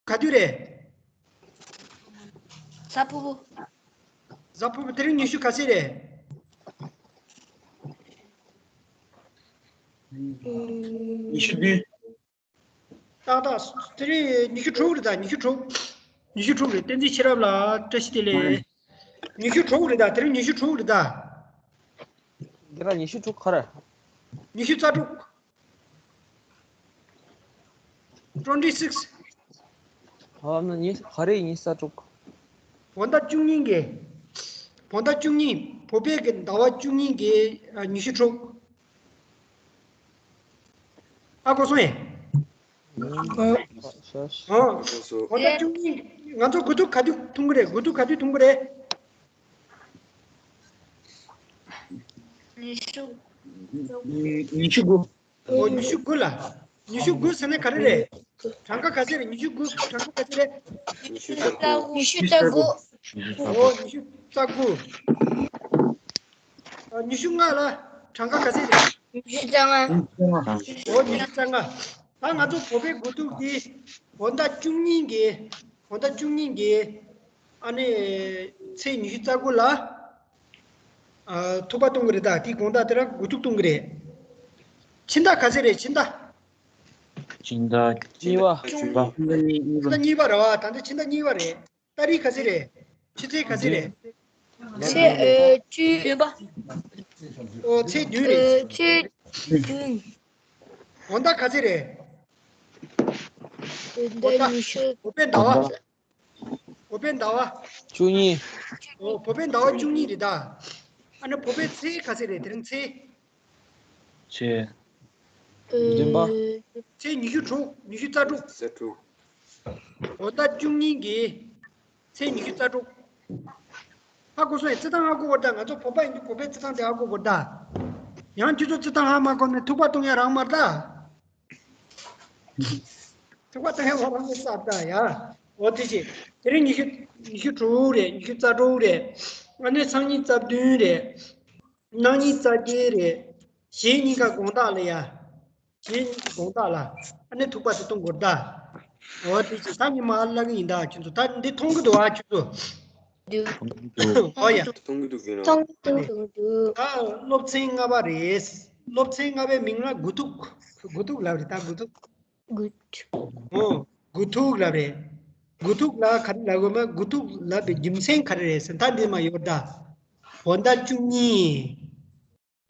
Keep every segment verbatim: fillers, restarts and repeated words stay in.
ག་དུས་རེད། གཟའ་ཕུར་བུ། གཟའ་ཕུར་བུ་དེ་རིང་ཉི་ཤུ་ག་ཚོད་རེད། ཉི་ཤུ་བདུན། ཏག་ཏག་དེ་རིང་ཉི་ཤུ་དྲུག་རེད་ད། ཉི་ཤུ་དྲུག་ཉི་ཤུ་དྲུག་རེད། བསྟན་འཛིན་ཤེས་རབ་ལགས་བཀྲ་ཤིས་བདེ་ལེགས། ཉི་ཤུ་དྲུག་རེད་ད། དེ་རིང་ཉི་ཤུ་དྲུག་རེད་ད། འདི་ལ་ཉི་ཤུ་དྲུག་ག་རེ། ཉི་ཤུ་རྩ་དྲུག twenty six། ཨ་ན་ཉི་ག་རེ་ཉི་ཤུ་རྩ་དྲུག་བོད་ཟླ་བཅུ་གཉིས་ཀྱི། བོད་ཟླ་བཅུ་གཉིས། བོད་པའི་གི་ཟླ་བ་བཅུ་གཉིས་ཀྱི་ཨ་ཉི་ཤུ་དྲུག་ཨ་གོ་སོང་ངས། ཨ་བོད་ཟླ་བཅུ་གཉིས། ང་ཚོ་དགུ་ཐུག་ག་དུས་འཐུང་གི་རེད། དགུ་ཐུག་ག་དུས་འཐུང་གི་རེད། ཉི་ཤུ། ཉི་ཤུ་དགུ། ཨོ་ཉི་ཤུ་དགུ་ལ། ཉི་ཤུ་དགུ་ཟེར་ན་ག་རེ་རེད། གྲངས་ཀ་ག་ཚད་རེད། ཉི་ཤུ་དགུ་གྲངས་ཀ་ག་ཚད་རེད། ཉི་ཤུ་རྩ་དགུ། ཨོ་ཉི་ཤུ་རྩ་དགུ། ཨ་ཉི་ཤུ་ལྔ་ལ་གྲངས་ཀ་ག་ཚད་རེད། ཉི་ཤུ་རྩ་ལྔ། ཨོ་ཉི་ཤུ་རྩ་ལྔ། ད་ང་ཚོ་བོད་པའི་དགུ་ཐུག་འདི་བོད་ཟླ་བཅུ་གཉིས་ཀྱི། བོད་ཟླ་བཅུ་གཉིས་ཀྱི་ཨ་ནི་ཚེས་ཉི་ཤུ་རྩ་དགུ་ལ། ཨ་ཐུག་པ་གཏོང་གི་རེད་ད། དེའི་དགོང་དག་དེ་ར་དགུ་ཐུག་གཏོང་གི་རེད། ཕྱི་ཟླ་ག་ཚད་རེད། ཕྱི་ཟླ། ཕྱི་ཟླ་གཉིས་པ། ཕྱི་ཟླ་གཉིས་པ་རེད་བ། ད་ལྟ་ཕྱི་ཟླ་གཉིས་པ་རེད། ཏ་རིག་ག་ཚད་རེད། ཕྱི་ཚེས་ག་ཚད་རེད། ཚེས་ཨ་བཅུ་བདུན་པ། ཨོ་ཚེས་བདུན་རེད། ཨ་ཚེས་བདུན། དགོང་དག་ག་ཚད་རེད། དགོང་དག་ཉི་ཤུ། བོད་པའི་ཟླ་བ། བོད་པའི་ཟླ་བ། བཅུ་གཉིས། ཨོ་བོད་པའི་ཟླ་བ་བཅུ་གཉིས་རེད་ད། ཨ་ནི་བོད་པའི་ཚེས་ག་ཚད་རེད། དེ་རིང་ཚེས། ཚེས། བདུན་པ། ཚེས་ཉི་ཤུ་དྲུག་ཉི་ཤུ་རྩ་དྲུག་རྩ་དྲུག་བོད་ཟླ་བཅུ་གཉིས་ཀྱི་ཚེས་ཉི་ཤུ་རྩ་དྲུག་ཧ་གོ་སོང་ངས། རྩི་སྟངས་ཧ་གོ་བར་ད། ང་ཚོ་བོད་པ་ཡིན་དུས་བོད་པའི་རྩི་སྟངས་དེ་ཧ་གོ་དགོས་ད། ཡང་ཁྱོད་ཚོ་རྩི་སྟངས་ཧ་མ་གོ་ནས་ཐུག་པ་གཏོང་ཡ་རང་མ་རེད་ད། ཐུག་པ་གཏོང་ཡ་རང་མ་རེད་ད་ཡ། འོ་དེ་བྱས། དེ་རིང་ཉི་ཤུ། ཉི་ཤུ་དྲུག་རེད། ཉི་ཤུ་རྩ་དྲུག་རེད། ཨ་ནི་སང་ཉིན་རྩ་བདུན་རེད། གནངས་ཉིན་རྩ་བརྒྱད་རེད། གཞེས་ཉིན་ཀ་དགོང་དག་ལ་ཡ། གཞེས་ཉིན་དགོང་དག་ལ། ཨ་ནི་ཐུག་པ་དེ་གཏོང་དགོས་ད། འོ་དེ་བྱས། ད་ཉི་མ་ལབ་གི་ཡིན་ད་ཁྱོད་ཚོ། ད་འདི་མཐོང་གི་འདུག་ཨ་ཁྱོད་ཚོ། འདུག་འོ་ཡ། མཐོང་གི་འདུག་གི་ན། མཐོང་གི་འདུག་ད་སློབ་ཚན་ལྔ་པ་རེད། སློབ་ཚན་ལྔ་པའི་མིང་ལ་དགུ་ཐུག་དགུ་ཐུག་ལབ་རེད་ད། དགུ་ཐུག good། ཨོ། དགུ་ཐུག་ལབ་རེད། དགུ་ཐུག་ལ་ག་རེ་ལབ་དགོས་མ། དགུ་ཐུག་ལབ་པའི་རྒྱུ་མཚན་ག་རེ་རེད་ཟེར་ན། ད་འདི་མ་ཡོད་ད། བོད་ཟླ་བཅུ་གཉིས།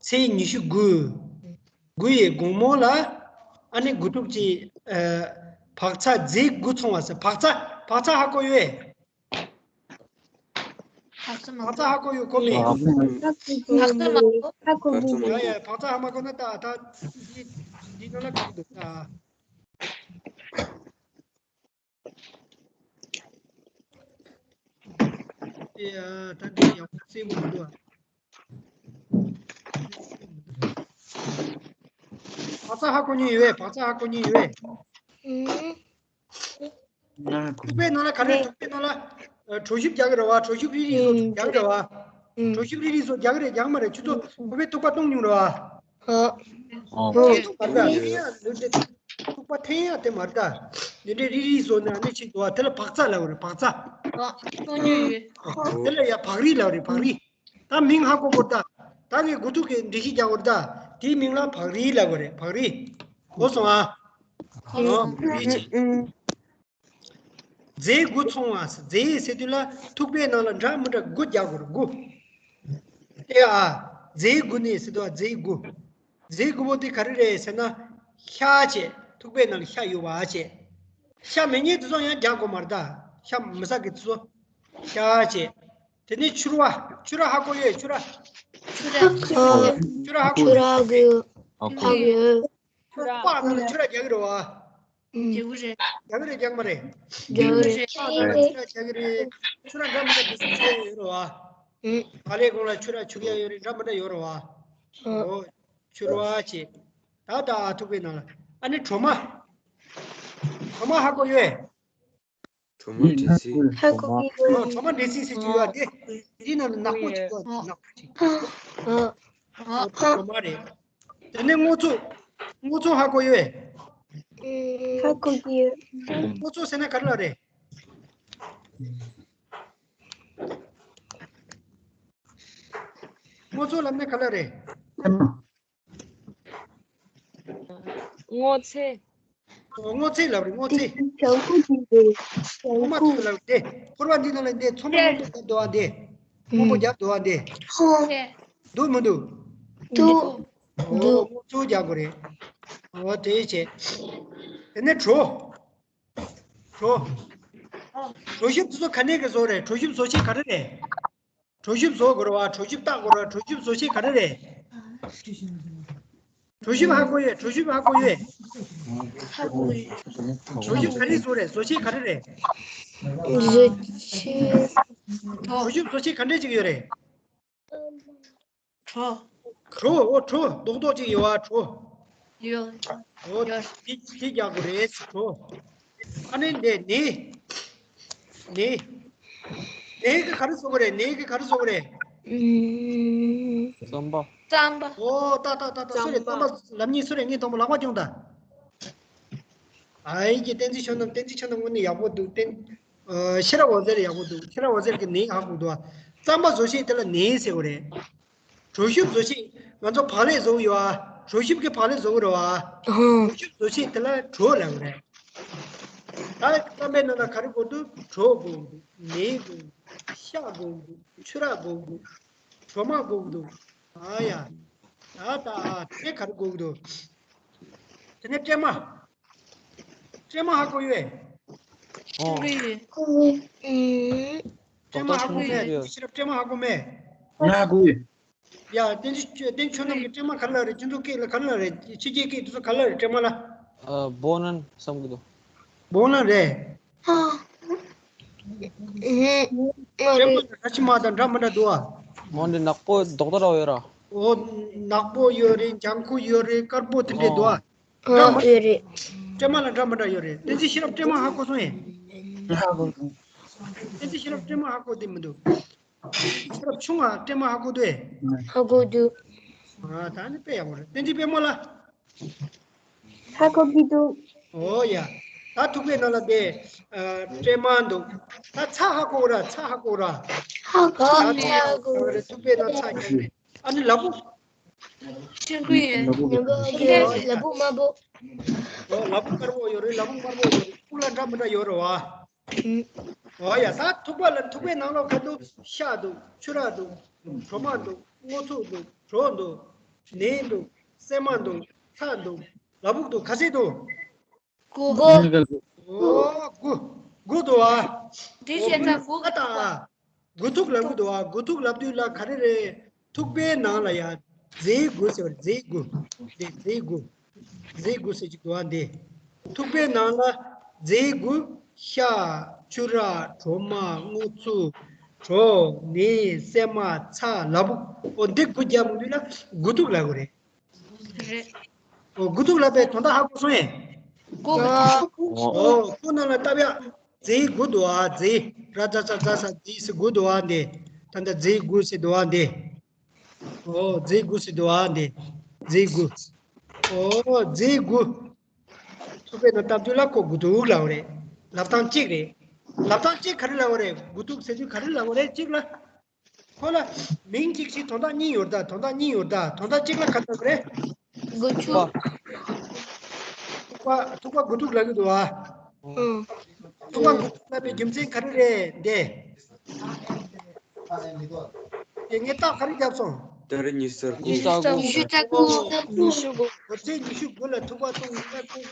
ཚེས་ཉི་ཤུ་དགུ། དགུ་ཡི་དགོང་མོ་ལ། ཨ་ནི་དགུ་ཐུག་ཅིག་ཨ། བག་ཚ་རྫས་དགུ་འཚོང་བ་ཟེར། བག་ཚ། བག་ཚ་ཧ་གོ་ཡོད། བག་ཚ་མ་བག་ཚ་ཧ་གོ་ཡོད་གོ་མེད། བག་ཚ་མ་གོ། ཡ་ཡ། བག་ཚ་ཧ་མ་གོ་ན་ད་ད་འདི་འདི་ནང་ལ་གང་འདུག་ད། ཡ་ད་འདི་ཡག་པོ་གསལ་པོ་མི་འདུག་ཨ། བག་ཚ་ཧ་གོ་མཁན་ཡོད་པས། བག་ཚ་ཧ་གོ་མཁན་ཡོད་པས། ཐུག་པའི་ནང་ལ་ག་རེ། ཐུག་པའི་ནང་ལ་ཨ། གྲོ་ཞིབ་རྒྱག་གི་རེད་བ། གྲོ་ཞིབ་རིལ་རིལ་བཟོ་རྒྱག་གི་རེད་བ། གྲོ་ཞིབ་རིལ་རིལ་བཟོ་རྒྱག་གི་རེད། རྒྱག་མ་རེད། ཁྱོད་ཚོ་བོད་པའི་ཐུག་པ་གཏོང་མྱོང་རེད་བ། ཨོ། ཨོ། ཐུག་པ་ཐེངས་ཡ་ལོས་དེ། ཐུག་པ་ཐེངས་ཡ་དེ་མ་རེད་ད། དེ་འདྲའི་རིལ་རིལ་བཟོ་ནས་ཨ་ནི་ཅིག་འདུག་བ། དེ་ལ་བག་ཚ་ལབ་རེད། བག་ཚ། ཨོ། གཏོང་མྱོང་ཡོད། དེ་ལ་ཡ་བག་རིལ་ལབ་རེད། བག་རིལ། ད་མིང་ཧ་གོ་དགོས་ད། ད་ངས་དགུ་ཐུག་གི་འགྲེལ་བཤད་རྒྱག་དགོས་ད། དེའི་མིང་ལ་བག་རིལ་ལབ་དགོས་རེད། བག་རིལ། གོ་སོང་ཨ། ཨོ། རིལ་ཅིག་རྫས་དགུ་འཚོང་བ། རྫས་ཟེར་དུས་ལ་ཐུག་པའི་ནང་ལ་འདྲ་མི་འདྲ་དགུ་རྒྱག་དགོས་རེད། དགུ། ཨེ་ཨ། རྫས་དགུ་ནི་ཟེར་དུས་རྫས་དགུ། རྫས་དགུ་པོ་དེ་ག་རེ་རེད་ཟེར་ན། ཤ་བྱས། ཐུག་པའི་ནང་ལ་ཤ་ཡོད་པ་བྱས། ཤ་མེད་མཁན་དེ་ཚོ་ཡང་རྒྱག་དགོས་མ་རེད་ད། ཤ་མི་ཟ་མཁན་དེ་ཚོ། ཤ་བྱས། དེ་ནས་ཕྱུར་བ། ཕྱུར་བ་ཧ་གོ་ཡོད། ཕྱུར་བ། ཕྱུར་བ། ཕྱུར་བ་ཧ་གོ་ཡོད། ཕྱུར་བ་ཧ་གོ་ཡོད། ཨོ་ཁེ། ཨོ་ཁེ། ཕྱུར་བ། པགས་ནང་ལ་ཕྱུར་བ་རྒྱག་གི་རེད་བ། རྒྱག་གི་རེད། རྒྱག་གི་རེད། རྒྱག་མ་རེད། རྒྱག་གི་རེད། པགས་ནང་ལ་ཕྱུར་བ་རྒྱག་གི་རེད། ཕྱུར་བ་འདྲ་མི་འདྲ་འདི་སུ་བྱས་ཡོད་རེད་བ། ཨ་ལས་གོང་ལ་ཕྱུར་བ་ཕྱུར་ཡ་ཡོད་རེད། འདྲ་མི་འདྲ་ཡོད་རེད་བ། ཨོ། ཕྱུར་བ་བྱས། ད་ད་ཨ་ཐུག་པའི་ནང་ལ། ཨ་ནི་གྲོ་མ། གྲོ་མ་ཧ་གོ་ཡོད། གྲོ་མ་འབྲས་སིལ། ཧ་གོ་གི་ཡོད། གྲོ་མ་འབྲས་སིལ་ཟེར་གྱི་ཡོད་དེ། དེའི་ནང་ལ་ནག་པོ་ཅིག་ཡོད། ནག་པོ་ཅིག་ཨ། གྲོ་མ་རེད། དེ་ནས་སྔོ་ཚོད། སྔོ་ཚོད་ཧ་གོ་ཡོད། ཧ་གོ་གི་ཡོད། སྔོ་ཚོད་ཟེར་ན་ག་རེ་ལབ་རེད། སྔོ་ཚོད་ལབ་ན་ག་རེ་ལབ་རེད། སྔོ་ཚལ། ཨོ། སྔོ་ཚལ་ལབ་རེད། སྔོ་ཚལ། ལྗང་ཁུ་འདི་རེད། ལྗང་ཁུ། སྔོ་མ་ཚོད་ལབ་རེད། ཕོར་པ་འདི་ནང་ལ་འདི་ཚོད་མ་སྔོན་པོ་རྒྱབ་འདུག་པ་འདི། སྔོན་པོ་རྒྱབ་འདུག་པ་འདི། འདུག་མི་འདུག་འདུག་འདུག་སྔོ་ཚོད་རྒྱག་དགོས་རེད། ཨོ། དེ་བྱས། དེ་ནས་གྲོ། གྲོ། གྲོ་ཞིབ་དེ་ཚོ་ག་ནས་གི་བཟོ་རེད། གྲོ་ཞིབ་བཟོ་བྱེད་ག་རེ་རེད། གྲོ་ཞིབ་བཟོ་དགོས་རེད་པ། གྲོ་ཞིབ་བཏགས་དགོས་རེད་པ། གྲོ་ཞིབ་བཟོ་བྱེད་ག་རེ་རེད། གྲོ་ཞིབ་ཧ་གོ་ཡོད། གྲོ་ཞིབ་ཧ་གོ་ཡོད། ཧ་གོ་ཡོད། གྲོ་ཞིབ་ག་རེ་བཟོ་རེད། བཟོ་བྱེད་ག་རེ་རེད། བཟོ་བྱེད། གྲོ་ཞིབ་བཟོ་བྱེད་ག་འདྲས་ཅིག་ཡོད་རེད། གྲོ། གྲོ། ཨོ། གྲོ་རྡོག་རྡོག་ཅིག་ཡོད་པ། གྲོ། ཡོད། ཨོ། ཡོད། དེ་དེ་རྒྱག་དགོས་རེད། གྲོ། ཨ་ནི་འདི་ནས། ནས། ནས་ཀྱིས་ག་རེ་བཟོ་གི་རེད། ནས་ཀྱིས་ག་རེ་བཟོ་གི་རེད། ཨུམ། རྩམ་པ། རྩམ་པ། ཨོ། ཏག་ཏག་ཏག་ཏག་སུ་རེད། རྩམ་པ། རྩམ་པ་ལབ་མཁན་སུ་རེད། ངས་དང་པོ་ལག་པ་བརྐྱངས་ད། ཨ་ཡིག་གི་བསྟན་འཛིན་ཆོས་རྣམས། བསྟན་འཛིན་ཆོས་རྣམས་དངོས་གནས་ཡག་པོ་འདུག་བསྟན། ཨ། ཤེས་རབ་འོད་ཟེར་ཡག་པོ་འདུག་ཤེས་རབ་འོད་ཟེར་གྱིས་ནས་ཧ་གོ་འདུག་རྩམ་པ་བཟོ་བྱེད་དེ་ལ་ནས་ཟེར་བ་རེད། གྲོ་ཞིབ་བཟོ་བྱེད། ང་ཚོ་བག་ལེབ་བཟོ་གི་ཡོད་པ། གྲོ་ཞིབ་ཀྱི་བག་ལེབ་བཟོ་གི་རེད་པ། ཧུམ། གྲོ་ཞིབ་བཟོ་བྱེད་དེ་ལ་གྲོ་ལབ་གི་རེད། ད་རྩམ་པའི་ནང་ལ་ག་རེ་དགོས་འདུག་གྲོ་དགོས་འདུག་ནས་དགོས་འདུག་ཤ་དགོས་འདུག་ཆུ་རགས་དགོས་འདུག་གྲོ་མ་དགོས་འདུག་ཨ་ཡ། ད་ད་དེ་ག་རེ་དགོས་འདུག་དེ་ནས་སྲན་མ། སྲན་མ་ཧ་གོ་ཡོད། ཨོ། ཨུམ། སྲན་མ་ཧ་གོ་མེད། ཤེས་རབ་སྲན་མ་ཧ་གོ་མེད། ང་ཧ་གོ་ཡོད། ཡ། བསྟན་འཛིན་བསྟན་འཛིན་ཆོས་རྣམས་ཀྱིས་སྲན་མ་ག་རེ་ལབ་རེད། ཁྱེད་ཚོ་སྐད་ལ་ག་རེ་ལབ་རེད། ཕྱི་རྒྱལ་སྐད་དེ་ཚོ་ག་རེ་ལབ་རེད། སྲན་མ་ལ། ཨ། སྦོ་ནན་བསམ་གྱི་འདུག་སྦོ་ནན་རེད། ཨ། སྲན་མ་དང་ཁྲ་ཆི་མ་དང་འདྲ་མི་འདྲ་འདུག་ཨ། འོ་འདི་ནག་པོ་རྡོག་རྡོག་ར་ཡོད་ར། འོ། ནག་པོ་ཡོད་རེད། ལྗང་ཁུ་ཡོད་རེད། དཀར་པོ་དེ་འདྲས་འདུག་ཨ། ཨ། འདྲ་མི་ཡོད་རེད། སྲན་མ་ལ་འདྲ་མི་འདྲ་ཡོད་རེད། བསྟན་འཛིན་ཤེས་རབ་སྲན་མ་ཧ་གོ་སོང་ངས། ཧ་གོ་སོང་། བསྟན་འཛིན་ཤེས་རབ་སྲན་མ་ཧ་གོ་བསྡད་མི་འདུག་ཤེས་རབ་ཆུང་ང་སྲན་མ་ཧ་གོ་འདུག་ཧ་གོ་འདུག་ཨ། ད་ནི་དཔེ་ཡག་པོ་རེད། བསྟན་འཛིན་པད་མོ་ལ། ཧ་གོ་གི་འདུག་འོ་ཡ། ད་ཐུག་པའི་ནང་ལ་དེ། ཨ། སྲན་མ་འདུག་ད་ཚྭ་ཧ་གོ་ར། ཚྭ་ཧ་གོ་ར། ཧ་གོ། ད་ཧ་གོ། ཐུག་པའི་ནང་ཚྭ་རྒྱག་རེད། ཨ་ནི་ལ་ཕུག་ཆུང་ཀུ་ཡིན། ལ་ཕུག་དམར་པོ། ལ་ཕུག་དམར་པོ་ཡོད་རེད། ལ་ཕུག་དམར་པོ་ཡོད་རེད། ཕུག་ལ་འདྲ་མི་འདྲ་ཡོད་རེད་པ། འོ་ཡ། ད་ཐུག་པ་ལ། ཐུག་པའི་ནང་ལོགས་ག་འདུག་ཤ་འདུག་ཆུ་རགས་འདུག་གྲོ་མ་འདུག་སྔོ་ཚོད་འདུག་གྲོ་འདུག་ནས་འདུག་སྲན་མ་འདུག་ཚྭ་འདུག་ལ་ཕུག་འདུག་ག་ཚད་འདུག་དགུ། དགུ། འོ། དགུ། དགུ་འདུག་པ། འདི་བྱས་ཙང་དགུ་ག་ད། དགུ་ཐུག་ལབ་ཀྱི་འདུག་པ། དགུ་ཐུག་ལབ་དུས་ལ་ག་རེ་རེད། ཐུག་པའི་ནང་ལ་ཡ། རྫས་དགུ་ཟེར་བ་རེད། རྫས་དགུ། འདི་རྫས་དགུ། རྫས་དགུ་ཟེར་གྱི་འདུག་པ་འདི། ཐུག་པའི་ནང་ལ་རྫས་དགུ། ཤ། ཆུ་རགས། གྲོ་མ། སྔོ་ཚོད། གྲོ། ནས། སྲན་མ། ཚྭ། ལ་ཕུག་འོ་འདི་དགུ་རྒྱབ་ཡོང་དུས་ལ་དགུ་ཐུག་ལབ་དགོས་རེད། རེད། འོ། དགུ་ཐུག་ལབ་པའི་དོན་དག་ཧ་གོ་སོང་ངས། གོ། འོ། ཁོ་ནང་ལ་བཏབ་ཡ། རྫས་དགུ་འདུག་པ། རྫས། ར་ཛ་ཙ་ཛ་ས་རྫས་ཟེར་དགུ་འདུག་པ་འདི། ད་ལྟ་རྫས་དགུ་ཟེར་འདུག་པ་འདི། འོ། རྫས་དགུ་ཟེར་འདུག་པ་འདི། རྫས་དགུ། འོ། རྫས་དགུ། ཐུག་པའི་ནང་བཏབ་དུས་ལ་ཁོ་དགུ་ཐུག་ལབ་པ་རེད། ལབ་སྟངས་གཅིག་རེད། ལབ་སྟངས་གཅིག་ག་རེ་ལབ་པ་རེད། དགུ་ཐུག་ཟེར་དུས་ག་རེ་ལབ་པ་རེད། གཅིག་ལ། ཁོ་ལ་མིང་གཅིག་གིས་དོན་དག་གཉིས་ཡོད་རེད་ད། དོན་དག་གཉིས་ཡོད་རེད་ད། དོན་དག་གཅིག་ལ་ག་རེ་ལབ་པ་རེད། དགུ་ཐུག་ཐུག་པ། ཐུག་པ་དགུ་ཐུག་ལབ་ཀྱི་འདུག་པ། ཨང་། ཐུག་པ་དགུ་ཐུག་ལབ་པའི་རྒྱུ་མཚན་ག་རེ་རེད་འདི། དེ་ངས་རྟགས་ག་རེ་བརྒྱབ་སོང་། ད་རེས་ཉི་ཤུ་རྩ་དགུ། ཉི་ཤུ་རྩ་དགུ། ཉི་ཤུ་དགུ། ཉི་ཤུ་དགུ། ལོ་ཚད་ཉི་ཤུ་དགུ་ལ་ཐུག་པ་ཐུག་ཉི་ཤུ་དགུ།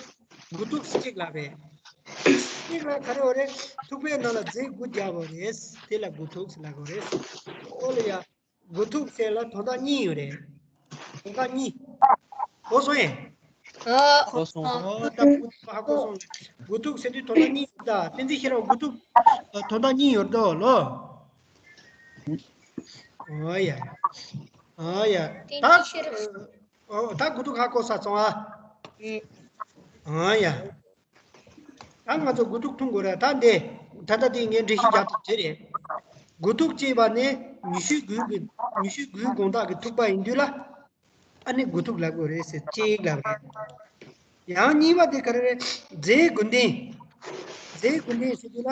དགུ་ཐུག་གཅིག་ལབ་པས། གཅིག་ལ་ག་རེ་ཡོད་རེད། ཐུག་པའི་ནང་ལ་རྫས་དགུ་བརྒྱབ་པ་རེད། དེ་ལ་དགུ་ཐུག་ཟེར་ལབ་དགོས་རེད། ཨོ་ལེ་ཡ། དགུ་ཐུག་ཟེར་ལ་དོན་དག་གཉིས་ཡོད་རེད། དོན་དག་གཉིས། གོ་སོང་ངས། ཨ། གོ་སོང་། ཨོ། ད་དགུ་ཐུག་ཧ་གོ་སོང་ངས། དགུ་ཐུག་ཟེར་དུས་དོན་དག་གཉིས་ཡོད་ད། བསྟན་འཛིན་ཤེས་རབ། དགུ་ཐུག་དོན་དག་གཉིས་ཡོད་དོ་ལོ། ཨོ་ཡ། ཨོ་ཡ། ད། ཨོ། ད་དགུ་ཐུག་ཧ་གོ་ས་སོང་ཨ། ཨོ་ཡ། ད་ང་ཚོ་དགུ་ཐུག་འཐུང་དགོས་ར། ད་འདི། ད་ལྟ་འདི་ངས་འགྲེལ་བཤད་རྒྱག་ཐུབ་དེ་རེད། དགུ་ཐུག་ཅེས་པ་ནི་ཉི་ཤུ་དགུའི་གི། ཉི་ཤུ་དགུའི་དགོང་དག་གི་ཐུག་པ་ཡིན་དུས་ལ། ཨ་ནི་དགུ་ཐུག་ལབ་དགོས་རེད་ཟེར། གཅིག་ལབ་རེད། ཡང་གཉིས་པ་དེ་ག་རེ་རེད། རྫས་དགུ་ལྡན། རྫས་དགུ་ལྡན་ཟེར་དུས་ལ་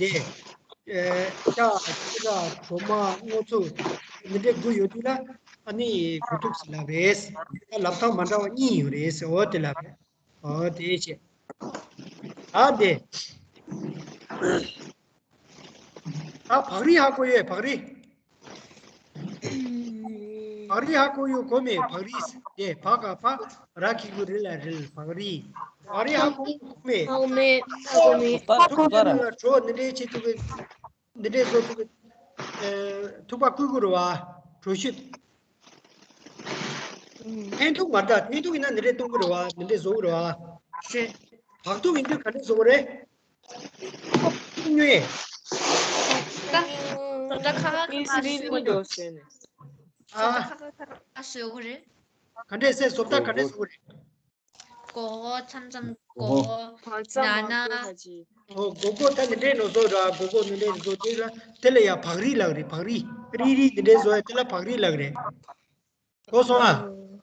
དེ། ཨེ། ཤ་ཤ་གྲོ་མ་སྔོ་ཚོད་འདི་འདྲའི་དགུ་ཡོད་དུས་ལ་ཨ་ནི་དགུ་ཐུག་ཟེར་ལབ་རེད། ད་ལབ་སྟངས་མ་འདྲ་བ་གཉིས་ཡོད་རེད་ཟེར། འོ་དེ་ལབ་རེད། འོ་དེ་བྱས། ད་དེ། ད་བག་རིལ་ཧ་གོ་ཡོད། བག་རིལ། བག་རིལ་ཧ་གོ་ཡོད་གོ་མེད། བག་རིལ་དེ་བ་ག་བ་ར་གི་གུ་རི་ལ་རིལ། བག་རིལ། བག་རིལ་ཧ་གོ་ཡོད་གོ་མེད། ཧ་གོ་མེད། ཧ་གོ་མེད། ཐུག་པ་ལ་གྲོ་འདི་འདྲའི་ཆེ་ཐུག་གི་འདི་འདྲའི་བཟོ་ཐུག་གི། ཨེ། ཐུག་པ་བསྐུལ་དགོས་རེད་བ། གྲོ་ཞིབ། འཐེན་ཐུག་མ་རེད་ད། འཐེན་ཐུག་ཡིན་ན་འདི་འདྲས་གཏོང་གི་རེད་བ། འདི་འདྲས་བཟོ་གི་རེད་བ། རེད། བག་ཐུག་ཡིན་དུས་ག་འདྲས་བཟོ་གི་རེད། ཁོ་ཉོས། ད་ད་ཁ་ཁ་ཁ་ཁ་ཤོད་གི་རེད། ཨ། ཁ་ཁ་ཁ་ཁ་ཤོད་གི་རེད། ག་འདྲས་སེ་བཟོ་ད་ག་འདྲས་བཟོ་གི་རེད། སྒོར་སྒོར་མཚམས་མཚམས་སྒོར་སྒོར་བག་ཙམ་ན་ན། མང་པོ་ཁ་ཅིག་ཨོ། སྒོར་སྒོར་ད་འདི་འདྲས་ནོ་བཟོ་ར། སྒོར་སྒོར་འདི་འདྲས་བཟོ་དུས་ལ་དེ་ལ་ཡ་བག་རིལ་ལབ་རེད། བག་རིལ། རིལ་རིལ་འདི་འདྲས་བཟོ་ཡ་དེ་ལ་བག་རིལ་ལབ་རེད། གོ་སོང་ཨ།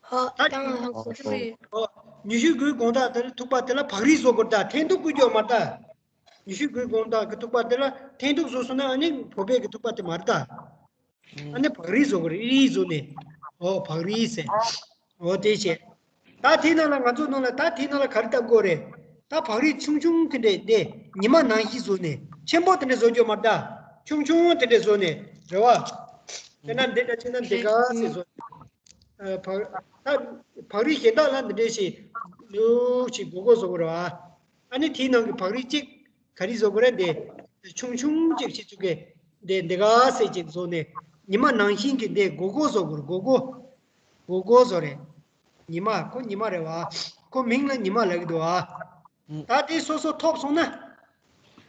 ཧ་ད་ཏང་ཧ་གོ་སོང་། ཨོ། ཉི་ཤུ་དགུའི་དགོང་དག་དེར་ཐུག་པ་དེ་ལ་བག་རིལ་བཟོ་དགོས་ད། འཐེན་ཐུག་བསྐུལ་རྒྱུ་མ་ད། ཉི་ཤུ་དགུའི་དགོང་དག་གི་ཐུག་པ་དེ་ལ་འཐེན་ཐུག་བཟོ་སོང་ན་ཨ་ནི་བོད་པའི་གི་ཐུག་པ་དེ་མ་རེད་ད། ཨ་ནི་བག་རིལ་བཟོ་དགོས་རེད། རིལ་བཟོ་ནས། ཨོ་བག་རིལ་ཟེར། ཨོ་དེ་བྱས། ད་དེའི་ནང་ལ་ང་ཚོ་ནང་ལ་ད་དེའི་ནང་ལ་ག་རེ་བཏབ་དགོས་རེད། ད་བག་རིལ་ཆུང་ཆུང་དེ་འདྲས་དེ་ཉི་མ་ནང་བཞིན་བཟོ་ནས། ཆེན་པོ་དེ་འདྲས་བཟོ་རྒྱུ་མ་རེད་ད། ཆུང་ཆུང་དེ་འདྲས་བཟོ་ནས་རེད་བ། དེ་ན་འདི་འདྲ་བྱས་ན་འདི་ག་ཟེར་བཟོ། ཨ། བག་ད་བག་རིལ་གཞན་དག་ལ་འདི་འདྲས་ཞིག་ལུག་ཅིག་སྒོར་སྒོར་བཟོ་དགོས་རེད་བ། ཨ་ནི་དེའི་ནང་གི་བག་རིལ་གཅིག་ག་རེ་བཟོ་དགོས་རེད། འདི་ཆུང་ཆུང་ཅིག་བྱེད་ཚུགས་གི། འདི་འདི་ག་ཟེར་ཅིག་བཟོ་ནས་ཉི་མ་ནང་བཞིན་གྱི་འདི་སྒོར་སྒོར་བཟོ་དགོས་རེད། སྒོར་སྒོར། སྒོར་སྒོར་བཟོ་རེད། ཉི་མ། ཁོ་ཉི་མ་རེད་བ། ཁོ་མིང་ལ་ཉི་མ་ལབ་ཀྱི་འདུག་བ། ད་དེ་སོ་སོ་ཐོབ་སོང་ན།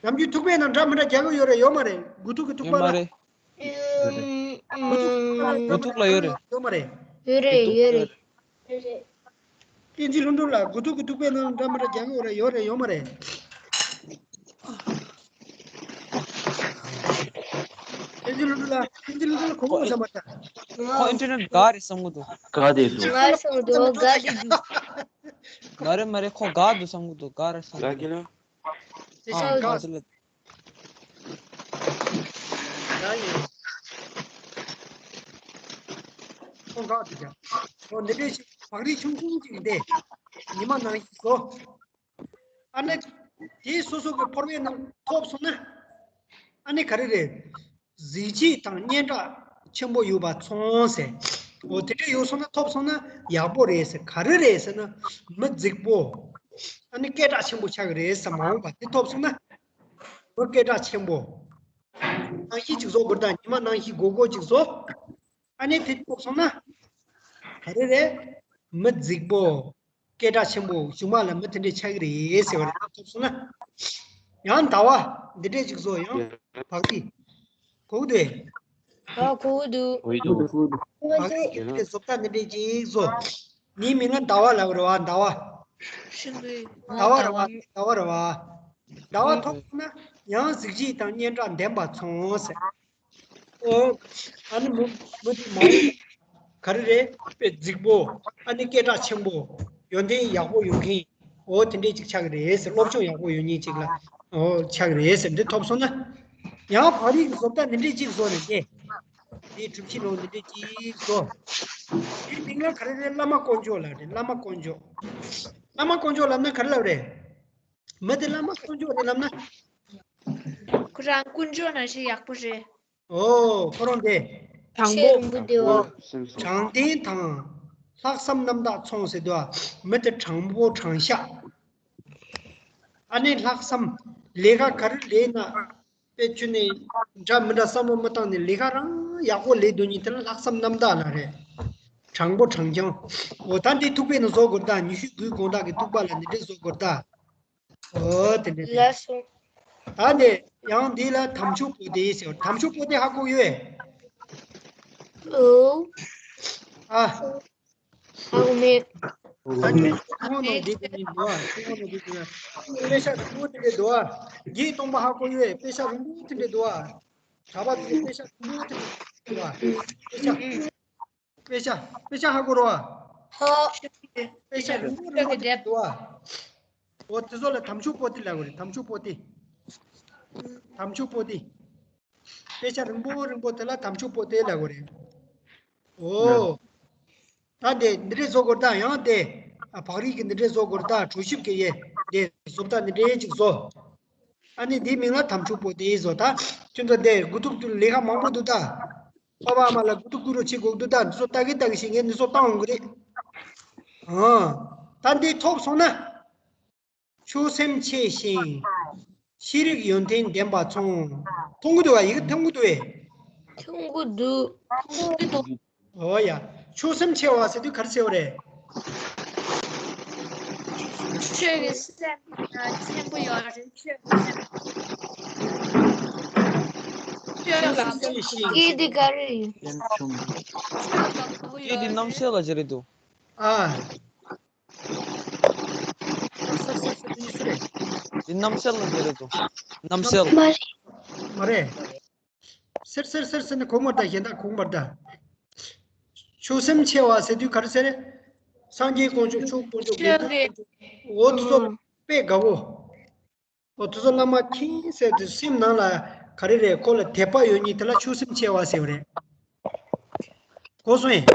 ནམ་རྒྱུན་ཐུག་པའི་ནང་འདྲ་མི་འདྲ་རྒྱག་གི་ཡོད་རེད། ཡོད་མ་རེད། དགུ་ཐུག་གི་ཐུག་པ་ལ། ཡོད་མ་རེད། དགུ་ཐུག་གི་ཐུག་པ་ལ་དགུ་ཐུག་ལ་ཡོད་རེད། ཡོད་མ་རེད། ཡོད་རེད། ཡོད་རེད། བསྟན་འཛིན་ལྷུན་གྲུབ་ལ་དགུ་ཐུག་གི་ཐུག་པའི་ནང་འདྲ་མི་འདྲ་རྒྱག་གི་ཡོད་རེད། ཡོད་རེད། ཡོད་མ་རེད། བསྟན་འཛིན་ལྷུན་གྲུབ་ལ། བསྟན་འཛིན་ལྷུན་གྲུབ་ལ་གོ་གོ་བསམ་པ་ད། ཁོ་ཨིན་ཊར་ནེཊ་དགའ་རེད་བསམ་གི་འདུག་དགའ་བསྡད་འདུག་དགའ་བསམ་གི་འདུག་དགའ་བསྡད་འདུག་མ་རེད་མ་རེད། ཁོ་དགའ་འདུག་བསམ་གི་འདུག་དགའ་རེད་བསམ་གི་འདུག་དགའ་གི་ལ། ཨ། དགའ་ཟེར་ལ། ཡ་ཡིན། ཁོ་དགའ་འདུག་ཀྱང་། ཁོ་འདི་འདྲའི་ཞིག་བག་རིལ་ཆུང་ཆུང་ཅིག་འདི་ཉི་མ་ནང་བཞིན་བཟོ། ཨ་ནི་དེ་སོ་སོ་གི་ཕོར་པའི་ནང་ཐོབ་སོང་ན། ཨ་ནི་ག་རེ་རེད། གཟི་བརྗིད་དང་སྙན་གྲགས་ཆེན་པོ་ཡོད་པ་ཚོང་ཟེར། འོ་དེ་འདྲ་ཡོད་སོང་ན། ཐོབ་སོང་ན་ཡག་པོ་རེད་ཟེར། ག་རེ་རེད་ཟེར་ན། མི་རྫིག་པོ། ཨ་ནི་སྐད་གྲགས་ཆེན་པོ་ཆགས་ཀྱི་རེད་ཟེར། མ་འོངས་པ་དེ་ཐོབ་སོང་ན། མི་སྐད་གྲགས་ཆེན་པོ། ནང་བཞིན་ཅིག་བཟོ་དགོས་ད། ཉི་མ་ནང་བཞིན་སྒོར་སྒོར་ཅིག་བཟོ། ཨ་ནི་དེ་ཐོབ་སོང་ན། ག་རེ་རེད། མི་རྫིག་པོ། སྐད་གྲགས་ཆེན་པོ། གཞུག་མ་ལ་མི་དེ་འདྲས་ཆགས་ཀྱི་རེད་ཟེར་བ་རེད། ཐོབ་སོང་ན། ཡང་ཟླ་བ་འདི་འདྲས་ཅིག་བཟོ། ཡང་བག་རིལ། གོ་གི་འདུག་ཨ། གོ་གི་འདུག་གོ་གི་འདུག་བག་རིལ་འདི་འདྲས་བཟོ་ལྟ་འདི་འདྲས་ཅིག་བཟོ། འདིའི་མིང་ལ་ཟླ་བ་ལབ་རེད་བ། ཟླ་བ། ཟླ་བ་རེད་བ། ཟླ་བ་རེད་བ། ཟླ་བ་ཐོབ་སོང་ན་ཡང་གཟི་བརྗིད་དང་སྙན་གྲགས་ལྡན་པ་ཚོང་ཟེར། ཨོ། ཨ་ནི་མི་མི་དེ་མ་འོངས་ག་རེ་རེད། དཔེ་རྫིག་པོ། ཨ་ནི་སྐད་གྲགས་ཆེན་པོ། ཡོན་ཏན་ཡག་པོ་ཡོད་མཁན། ཨོ་དེ་འདྲས་ཅིག་ཆགས་ཀྱི་རེད་ཟེར། སློབ་སྦྱོང་ཡག་པོ་ཡོད་མཁན་ཅིག་ལ། ཨོ་ཆགས་ཀྱི་རེད་ཟེར། འདི་ཐོབ་སོང་ན། ཡང་བག་རིལ་གྱི་བཟོ་ལྟ་འདི་འདྲས་ཅིག་བཟོ་ནས་ཏེ། དེའི་གྲུབ་ཆའི་ནང་འདི་འདྲས་ཅིག་བཟོ། དེའི་མིང་ལ་ག་རེ་རེད། བླ་མ་དཀོན་མཆོག་ལབ་རེད། བླ་མ་དཀོན་མཆོག་བླ་མ་དཀོན་མཆོག་ལབ་ན་ག་རེ་ལབ་རེད། མི་དེ་བླ་མ་དཀོན་མཆོག་རེད་ལབ་ན། ཁོ་རང་དཀོན་མཆོག་ནང་བཞིན་ཡག་པོ་རེད། ཨོ། ཁོ་རང་དེ། དྲང་པོ། ཆེས་རིང་པོ་དེ་བ། དྲང་བདེན་དང་། ལྷག་བསམ་རྣམ་དག་ཚོང་ཟེར་དུས། མི་དེ་དྲང་པོ་དྲང་བཞག་ཨ་ནི་ལྷག་བསམ། ལས་ཀ་ག་རེ་ལས་ན། དཔེ་བཅུ་ནས་འདྲ་མི་འདྲ་བསམ་བློ་མི་བཏང་ནས་ལས་ཀ་རང་ཡག་པོ་ལས་སྡོད་མཁན་དེ་ལ་ལྷག་བསམ་རྣམ་དག་ལབ་རེད། དྲང་པོ་དྲང་རྐྱང་། འོ་ད་འདི་ཐུག་པའི་ནང་བཟོ་དགོས་ད། ཉི་ཤུ་དགུའི་དགོང་དག་གི་ཐུག་པ་ལ་འདི་འདྲས་བཟོ་དགོས་ད། ཨོ་དེ་འདྲ་རེད། ལགས་སོ། ད་ནས་ཡང་འདི་ལ་དམ་ཆོས་པོ་ཏི་ཟེར། དམ་ཆོས་པོ་ཏི་ཧ་གོ་ཡོད། ཨོ། ཨ། ཧ་གོ་མེད། ད་ནས་ཆུ་ཁོང་ནང་འདི་དེ་ནས་འདུག་ཨ། ཆུ་ཁོང་ནང་འདི་དེ་ནས་དཔེ་ཆ་རིང་པོ་དེ་འདྲ་འདུག་ཨ། བརྒྱད་སྟོང་པ་ཧ་གོ་ཡོད། དཔེ་ཆ་རིང་པོ་དེ་འདྲ་འདུག་ཨ། གྲྭ་པ་ཚོས་དཔེ་ཆ་རིང་པོ་དེ་འདྲ་འདུག་ཨ། དཔེ་ཆ། དཔེ་ཆ། དཔེ་ཆ་ཧ་གོ་རོ་ཨ། ཧོ། དཔེ་ཆ་རིང་པོ་རིང་པོ་དེ་འདྲ་འདུག་ཨ། འོ་དེ་ཚོ་ལ་དམ་ཆོས་པོ་ཏི་ལབ་དགོས་རེད། དམ་ཆོས་པོ་ཏི། དམ་ཆོས་པོ་ཏི། དཔེ་ཆ་རིང་པོ་རིང་པོ་དེ་ལ་དམ་ཆོས་པོ་ཏི་ལབ་དགོས་རེད། འོ། ད་དེ་འདི་འདྲས་བཟོ་དགོས་ད། ཡང་དེ་བག་རིལ་གྱི་འདི་འདྲས་བཟོ་དགོས་ད། གྲོ་ཞིབ་ཀྱི་ཡེ་དེ་བཟོ་ད་འདི་འདྲས་ཅིག་བཟོ། ཨ་ནི་འདིའི་མིང་ལ་དམ་ཆོས་པོ་ཏི་བཟོ་ད། ཁྱོད་ཚོ་དེ་དགུ་ཐུག་ཏུ་ལས་ཀ་མང་པོ་འདུག་ད། པ་ཕ་ཨ་མ་ལ་དགུ་ཐུག་དགུ་རུ་བྱེད་དགོས་འདུག་ད། འདི་ཚོ་ལྟ་གི་ལྟ་གི་ཞིག་ངས་འདི་ཚོ་བཏང་འོང་གི་རེད། ཨ། ད་འདི་ཐོབ་སོང་ན། ཆོས་སེམས་ཆེ་ཞིང་། ཤེས་རིག་ཡོན་ཏན་ལྡན་པ་ཚོ། མཐོང་གི་འདུག་བ། ཡི་གེ་མཐོང་གི་འདུག་བས། མཐོང་གི་འདུག་མཐོང་གི་འདུག་འོ་ཡ། ཆོས་སེམས་ཆེ་བ་ཟེར་དུས་ག་རེ་ཟེར་བ་རེད། ཆོས་ཀྱི་སེམས་ཆེན་པོ་ཡོད་རེད། ཆོས་ཀྱི་སེམས། ཆོས་ལ་ཆོས་སེམས་ཆེ་ཞིང་། སྐད་དེ་ག་རེ་ཡིན། སེམས་ཆུང་། ཆོས་ལ་དགའ་པོ་ཡོད་རེད། སྐད་དེ་རྣམ་གཞག་ལ་ཅི་རེད་འདུག་ཨ། སེར་སེར་སེར་དེ་སུ་རེད། འདི་རྣམ་གཞག་ལ་འདི་རེད་དོ། རྣམ་གཞག་ལ། མ་རེད། མ་རེད། སེར་སེར་སེར་སེར་ནི་གོང་མར་ད་གཞན་དག་གོང་མར་ད། ཆོས་སེམས་ཆེ་བ་ཟེར་དུས་ག་རེ་ཟེར། སངས་རྒྱས་དཀོན་མཆོག་ཆོས་དཀོན་མཆོག་ཆོས་དགེ་འདུན་དཀོན་མཆོག་འོ་དེ་ཚོ་དཔེ་དགའ་བོ། འོ་དེ་ཚོ་བླ་མ་མཁྱེན་ཟེར་དུས་སེམས་ནང་ལ་ག་རེ་རེད། ཁོ་ལ་དད་པ་ཡོད་མཁན་དེ་ལ་ཆོས་སེམས་ཆེ་བ་ཟེར་བ་རེད། གོ་སོང་ངས།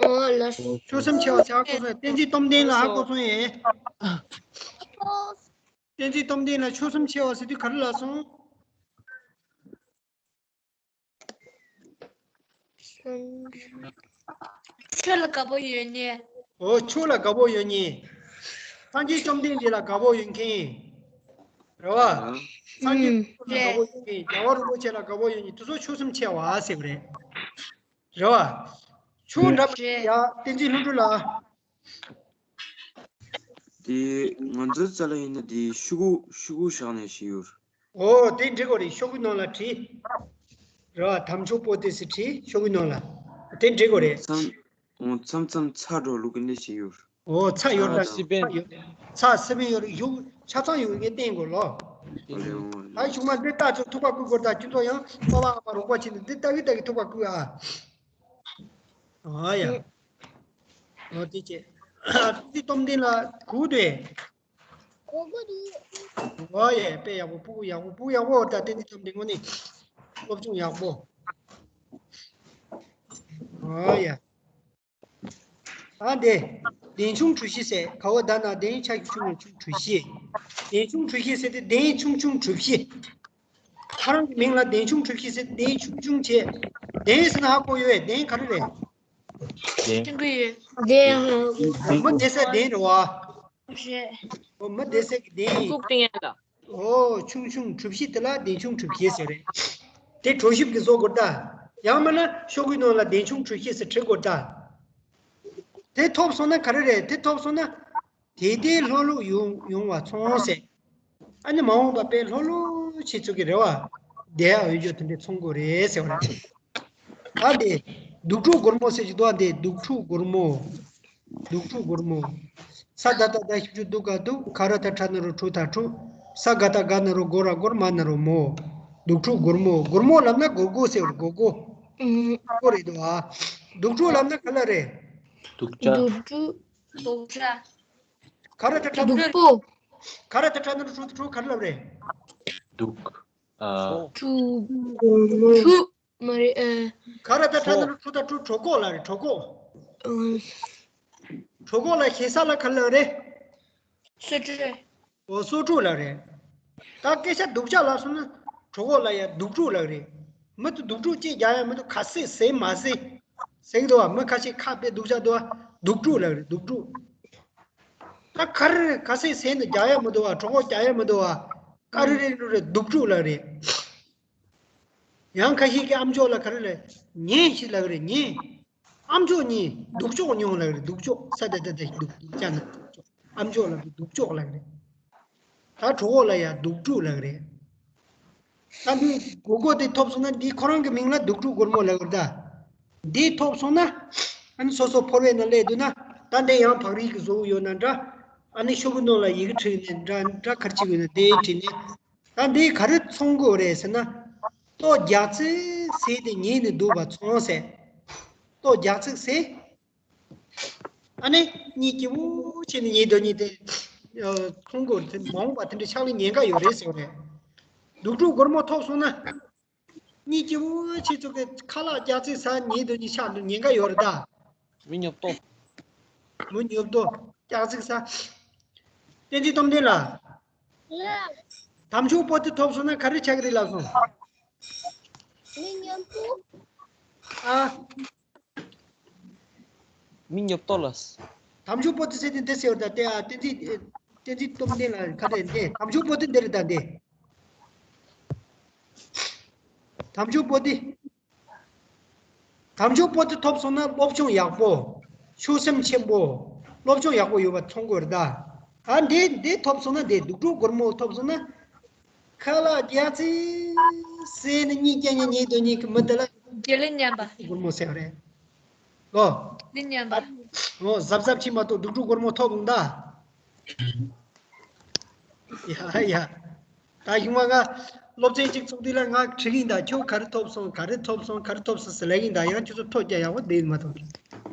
ཨོ་ལགས་སོ། ཆོས་སེམས་ཆེ་བ་ཟེར་ཧ་གོ་སོང་ངས། བསྟན་འཛིན་སྟོབས་ལྡན་ལ་ཧ་གོ་སོང་ངས། བསྟན་འཛིན་སྟོབས་ལྡན་ལ་ཆོས་སེམས་ཆེ་བ་ཟེར་དུས་ག་རེ་ལབ་སོང་། ཆོས་ལ་དགའ་པོ་ཡོད་མཁན། ཨོ་ཆོས་ལ་དགའ་པོ་ཡོད་མཁན། སངས་རྒྱས་བཅོམ་ལྡན་འདས་ལ་དགའ་པོ་ཡོད་མཁན། རེད་བ། སངས་རྒྱས་ཨུམ། ཆོས་ལ་དགའ་པོ་ཡོད་མཁན། རྒྱལ་བ་རིན་པོ་ཆེ་ལ་དགའ་པོ་ཡོད་མཁན་དེ་ཚོ་ཆོས་སེམས་ཆེ་བ་ཟེར་བ་རེད། རེད་བ། ཆོས་འདྲ་པོ་རེད། ཡ་བསྟན་འཛིན་ལྷུན་གྲུབ་ལགས། དེ་ང་ཚོའི་རྩ་ལ་ཡིན་ན་དེ་ཤོག་གུ་ཤོག་གུ་བཞག་ནས་ཞིག་ཡོད། ཨོ་དེ་འབྲི་དགོས་རེད། ཤོག་གུ་ནང་ལ་བྲིས། རེད་བ། དམ་ཆོས་པོ་ཏི་ཟེར་བྲིས། ཤོག་གུ་ནང་ལ་དེ་འབྲི་དགོས་རེད། མཚམས་ཨོ་མཚམས་མཚམས་ཚ་འགྲོ་ལུགས་ཀྱི་ནི་ཞིག་ཡོད། ཨོ་ཚ་ཡོད་ད། ཚ་སི་པན། ཚ་ཡོད། ཚ་སི་པན་ཡོད་རེད། ཡོད་ཆ་ཚང་ཡོད་ངས་བསྟན་དགོས་ལོ། ཨོ་ལེ་ཨོ་ལེ། ད་ཆུང་མ་འདི་ལྟ་ཚོ་ཐུག་པ་བསྐུལ་དགོས་ད། ཁྱོད་ཚོ་ཡང་པ་ཕ་ཨ་མ་རོགས་པ་བྱས་ནས་འདི་ལྟ་གི་ལྟ་གི་ཐུག་པ་བསྐུལ་ཨ། ཨ་ཡ། ཨོ་དེ་ཅེ། དེ་སྟོབས་ལྡན་ལ་གུ་དེ། གོ་གོ་དེ། ཨོ་ཡ། དཔེ་ཡག་པོ། སྤུ་གུ་ཡག་པོ། སྤུ་གུ་ཡག་པོ། ད་བསྟན་འཛིན་སྟོབས་ལྡན་དངོས་གནས་སློབ་སྦྱོང་ཡག་པོ། ཨོ་ཡ། ཨ་འདི། གདན་ཆུང་གྲུ་བཞི་ཟེར། ག་འོག་ད་ན་གདན་ཆ་ཆུང་ཆུང་གྲུ་བཞི། གདན་ཆུང་གྲུ་བཞི་ཟེར་དེ་གདན་ཆུང་ཆུང་གྲུ་བཞི། ཁོ་རང་གི་མིང་ལ་གདན་ཆུང་གྲུ་བཞི་ཟེར། གདན་ཆུང་ཆུང་བྱས། གདན་ཟེར་ན་ཧ་གོ་ཡོད་པས། གདན་ག་རེ་རེད། གདན། ཆེན་པོ་ཡོད། གདན། མི་བསྡད་སའི་གདན་རེད་བ། རེད། འོ་མི་བསྡད་སའི་གདན། ལྐུགས་སྟེ་ཡན་ལ། ཨོ་ཆུང་ཆུང་གྲུ་བཞི་དེ་ལ་གདན་ཆུང་གྲུ་བཞི་ཟེར་རེད། དེ་གྲོ་ཞིབ་ཀྱིས་བཟོ་དགོས་ད། ཡང་མིན་ན་ཤོག་གུའི་ནང་ལ་གདན་ཆུང་གྲུ་བཞི་ཟེར་བྲི་དགོས་ད། དེ་ཐོབ་སོང་ན་ག་རེ་རེད། དེ་ཐོབ་སོང་ན། དེ་ལྟའི་ལྷོད་ལྷོད་ཡོང་ཡོང་བ་ཚོང་ཟེར། ཨ་ནི་མ་འོངས་པ་དཔེ་ལྷོད་ལྷོད་བྱེད་ཚུལ་གྱི་རེ་བ། དེ་ཡ་འོས་སྦྱོར་དེ་འདྲའི་ཚོང་དགོས་རེད་ཟེར་བ་རེད། ཨ་འདི། དུག་ཕྲུག་སྒོར་མོ་ཟེར་གྱི་འདུག་ཨ་འདི་དུག་ཕྲུག་སྒོར་མོ། དུག་ཕྲུག་སྒོར་མོ། ས་ད་བཏགས་སྡ་ཞབས་ཀྱུ་སྡུ་ག་དུག་ག་ར་བཏགས་གྲ་ན་རོ་གྲུ་ད་གྲུ། ས་ག་བཏགས་སྒ་ན་རོ་སྒོ་ར་སྒོར་མ་ན་རོ་མོ། དུག་ཕྲུག་སྒོར་མོ། སྒོར་མོ་ལབ་ན་སྒོར་སྒོར་ཟེར་བ་རེད། སྒོར་སྒོར། ཨུམ། སྒོར་རེད་འདུག་ཨ། དུག་ཕྲུག་ལབ་ན་ག་ལ་རེད། དུག་ཅག་དུག་ཕྲུག་དུག་ཅག་ག་ར་བཏགས་གྲ་ན་རོ། དུག་པོ། ག་ར་བཏགས་གྲ་ན་རོ་གྲུ་ད་གྲུ་ག་ལ་རེད། དུག་ཨ། གྲུ། གྲུ། མ་རེད་ཨ། ག་ར་བཏགས་གྲ་ན་རོ་གྲུ་ད་གྲུ། གྲོད་ཁོག་ལ་རེད། གྲོད་ཁོག་ཨ། གྲོད་ཁོག་ལ་ཞེ་ས་ལ་ག་ལ་རེད། སོ་ཕྲུག་འོ་སོ་ཕྲུག་ལ་རེད། ད་སྐད་ཆ་སྡུག་ཅག་ལབ་སོང་ན་གྲོད་ཁོག་ལ་ཡ་སྡུག་ཕྲུག་ལབ་རེད། མི་དེ་སྡུག་ཕྲུག་ཅེས་རྒྱག་ཡ་མི་འདུག་ག་ཚོད་ཟས་མ་ཟས། ཟེར་གི་འདུག་བ། མི་ཁ་ཤས་ཁ་དཔེ་སྡུག་ཅག་འདུག་བ། སྡུག་ཕྲུག་ལབ་རེད། སྡུག་ཕྲུག་ད་ག་རེ་རེད། ག་ཚོད་ཟས་འདི་རྒྱག་ཡ་མི་འདུག་བ། གྲོད་ཁོག་རྒྱག་ཡ་མི་འདུག་བ། ག་རེ་རེད་འགྲོ་རེད། སྡུག་ཕྲུག་ལབ་རེད། ཡང་ཁ་ཤས་ཀྱིས་ཨ་མཆོག་ལ་ག་རེ་ལབ། ཉེ་ཞིག་ལབ་རེད། ཉེ། ཨ་མཆོག་ཉེ། སྡུག་ཅོག་ཉོ་ལབ་རེད། སྡུག་ཅོག་ས་ད་བཏགས་སྡ་སྡུག་སྡུག་ཅག་ན་སྡུག་ཅོག་ཨ་མཆོག་ལབ་རེད། སྡུག་ཅོག་ལབ་རེད། ད་གྲོད་ཁོག་ལ་ཡ་སྡུག་ཕྲུག་ལབ་རེད། ད་འདི་སྒོར་སྒོར་དེ་ཐོབ་སོང་ན་འདི་ཁོ་རང་གི་མིང་ལ་དུག་ཕྲུག་སྒོར་མོ་ལབ་རེད་ད། འདི་ཐོབ་སོང་ན་ཨ་ནི་སོ་སོ་ཕོར་བའི་ནང་སླེབས་འདུག་ན། ད་འདི་ཡང་བག་རིལ་གྱི་བཟོ་བོ་ཡོད་ན་འདྲ། ཨ་ནི་ཤོག་གུ་ནང་ལ་ཡི་གེ་བྲིས་ནས་འདྲ་འདྲ་ག་རེ་བྱེད་དགོས་ན་དེ་བྲིས་ནས། ད་འདི་ག་རེ་ཚོང་དགོས་རེད་ཟེར་ན། ལྟོ་རྒྱག་ཚིག་ཟས་དེ་ཉལ་ནས་སྡོད་པ་ཚོང་ཟེར། ལྟོ་རྒྱག་ཚིག་ཟས། ཨ་ནི་གཉིད་སྐྱིད་པོ་བྱས་ནས་ཉལ་སྡོད་ཉིན་དེ། ཨ། ཚོང་སྒོ་དེ་མ་འོངས་པ་དེ་འདྲ་ཕྱག་ལས་ཉེན་ཁ་ཡོད་རེད་ཟེར་བ་རེད། དུག་སྦྲུལ་སྒོར་མོ་ཐོབ་སོང་ན། གཉིད་སྐྱིད་པོ་བྱེད་ཚུགས་ཀྱི། ཁ་ལག་རྒྱགས་ཚད་ཟ་ཉལ་དུ་གཉིད་ཆག་འགྲོ་ཉེན་ཁ་ཡོད་རེད་ད། མི་ཉོབ་ཏོ། མི་ཉོབ་ཏོ། རྒྱགས་ཚད་ཟ། བསྟན་འཛིན་སྟོབས་ལྡན་ལགས། དམ་ཆོས་པོ་ཏི་ཐོབ་སོང་ན་ག་རེ་ཆགས་ཀྱི་རེད་ལབ་སོང་། མི་ཉོབ་ཏོ། ཨ། མི་ཉོབ་ཏོ་ལ། དམ་ཆོས་པོ་ཏི་ཟེར་དེ་འདི་ཟེར་བ་ད་དེ། ཨ། བསྟན་འཛིན། བསྟན་འཛིན་སྟོབས་ལྡན་ལགས་ག་དེ་འདི་དམ་ཆོས་པོ་ཏི་འདི་རེད་ད་འདི། དམ་ཆོས་པོ་ཏི། དམ་ཆོས་པོ་ཏི་ཐོབ་སོང་ན་སློབ་སྦྱོང་ཡག་པོ། ཆོས་སེམས་ཆེན་པོ། སློབ་སྦྱོང་ཡག་པོ་ཡོད་པ་ཚོང་དགོས་རེད་ད། ཨ། འདི་འདི་ཐོབ་སོང་ན། འདི་དུག་སྦྲུལ་སྒོར་མོ་ཐོབ་སོང་ན། ཁ་ལག་རྒྱགས་ཚད་ཟས་ནི་གཉིད་ཀྱང་ཉལ་ཉལ་དུ་ཉལ་གི་མི་དེ་ལ། རྒྱུ་ལི་ཉམས་པ། སྒོར་མོ་ཟེར་བ་རེད། ལོ། ལི་ཉམས་པ། ཨོ། གཟབ་གཟབ་བྱེད་མ་གཏོགས་དུག་སྦྲུལ་སྒོར་མོ་ཐོབ་འོང་ད། ཡ་ཡ། ད་གཞུག་མ་ང་སློབ་ཚན་གཅིག་ཚུགས་དུས་ལ་ང་དྲི་གིན་ད། ཁྱོད་ག་རེ་ཐོབ་སོང་། ག་རེ་ཐོབ་སོང་། ག་རེ་ཐོབ་སོང་ཟེར་ལབ་གིན་ད། ཡང་ཁྱོད་ཚོ་ཐོ་རྒྱག་ཡག་པོ་འདུག་མ་གཏོགས།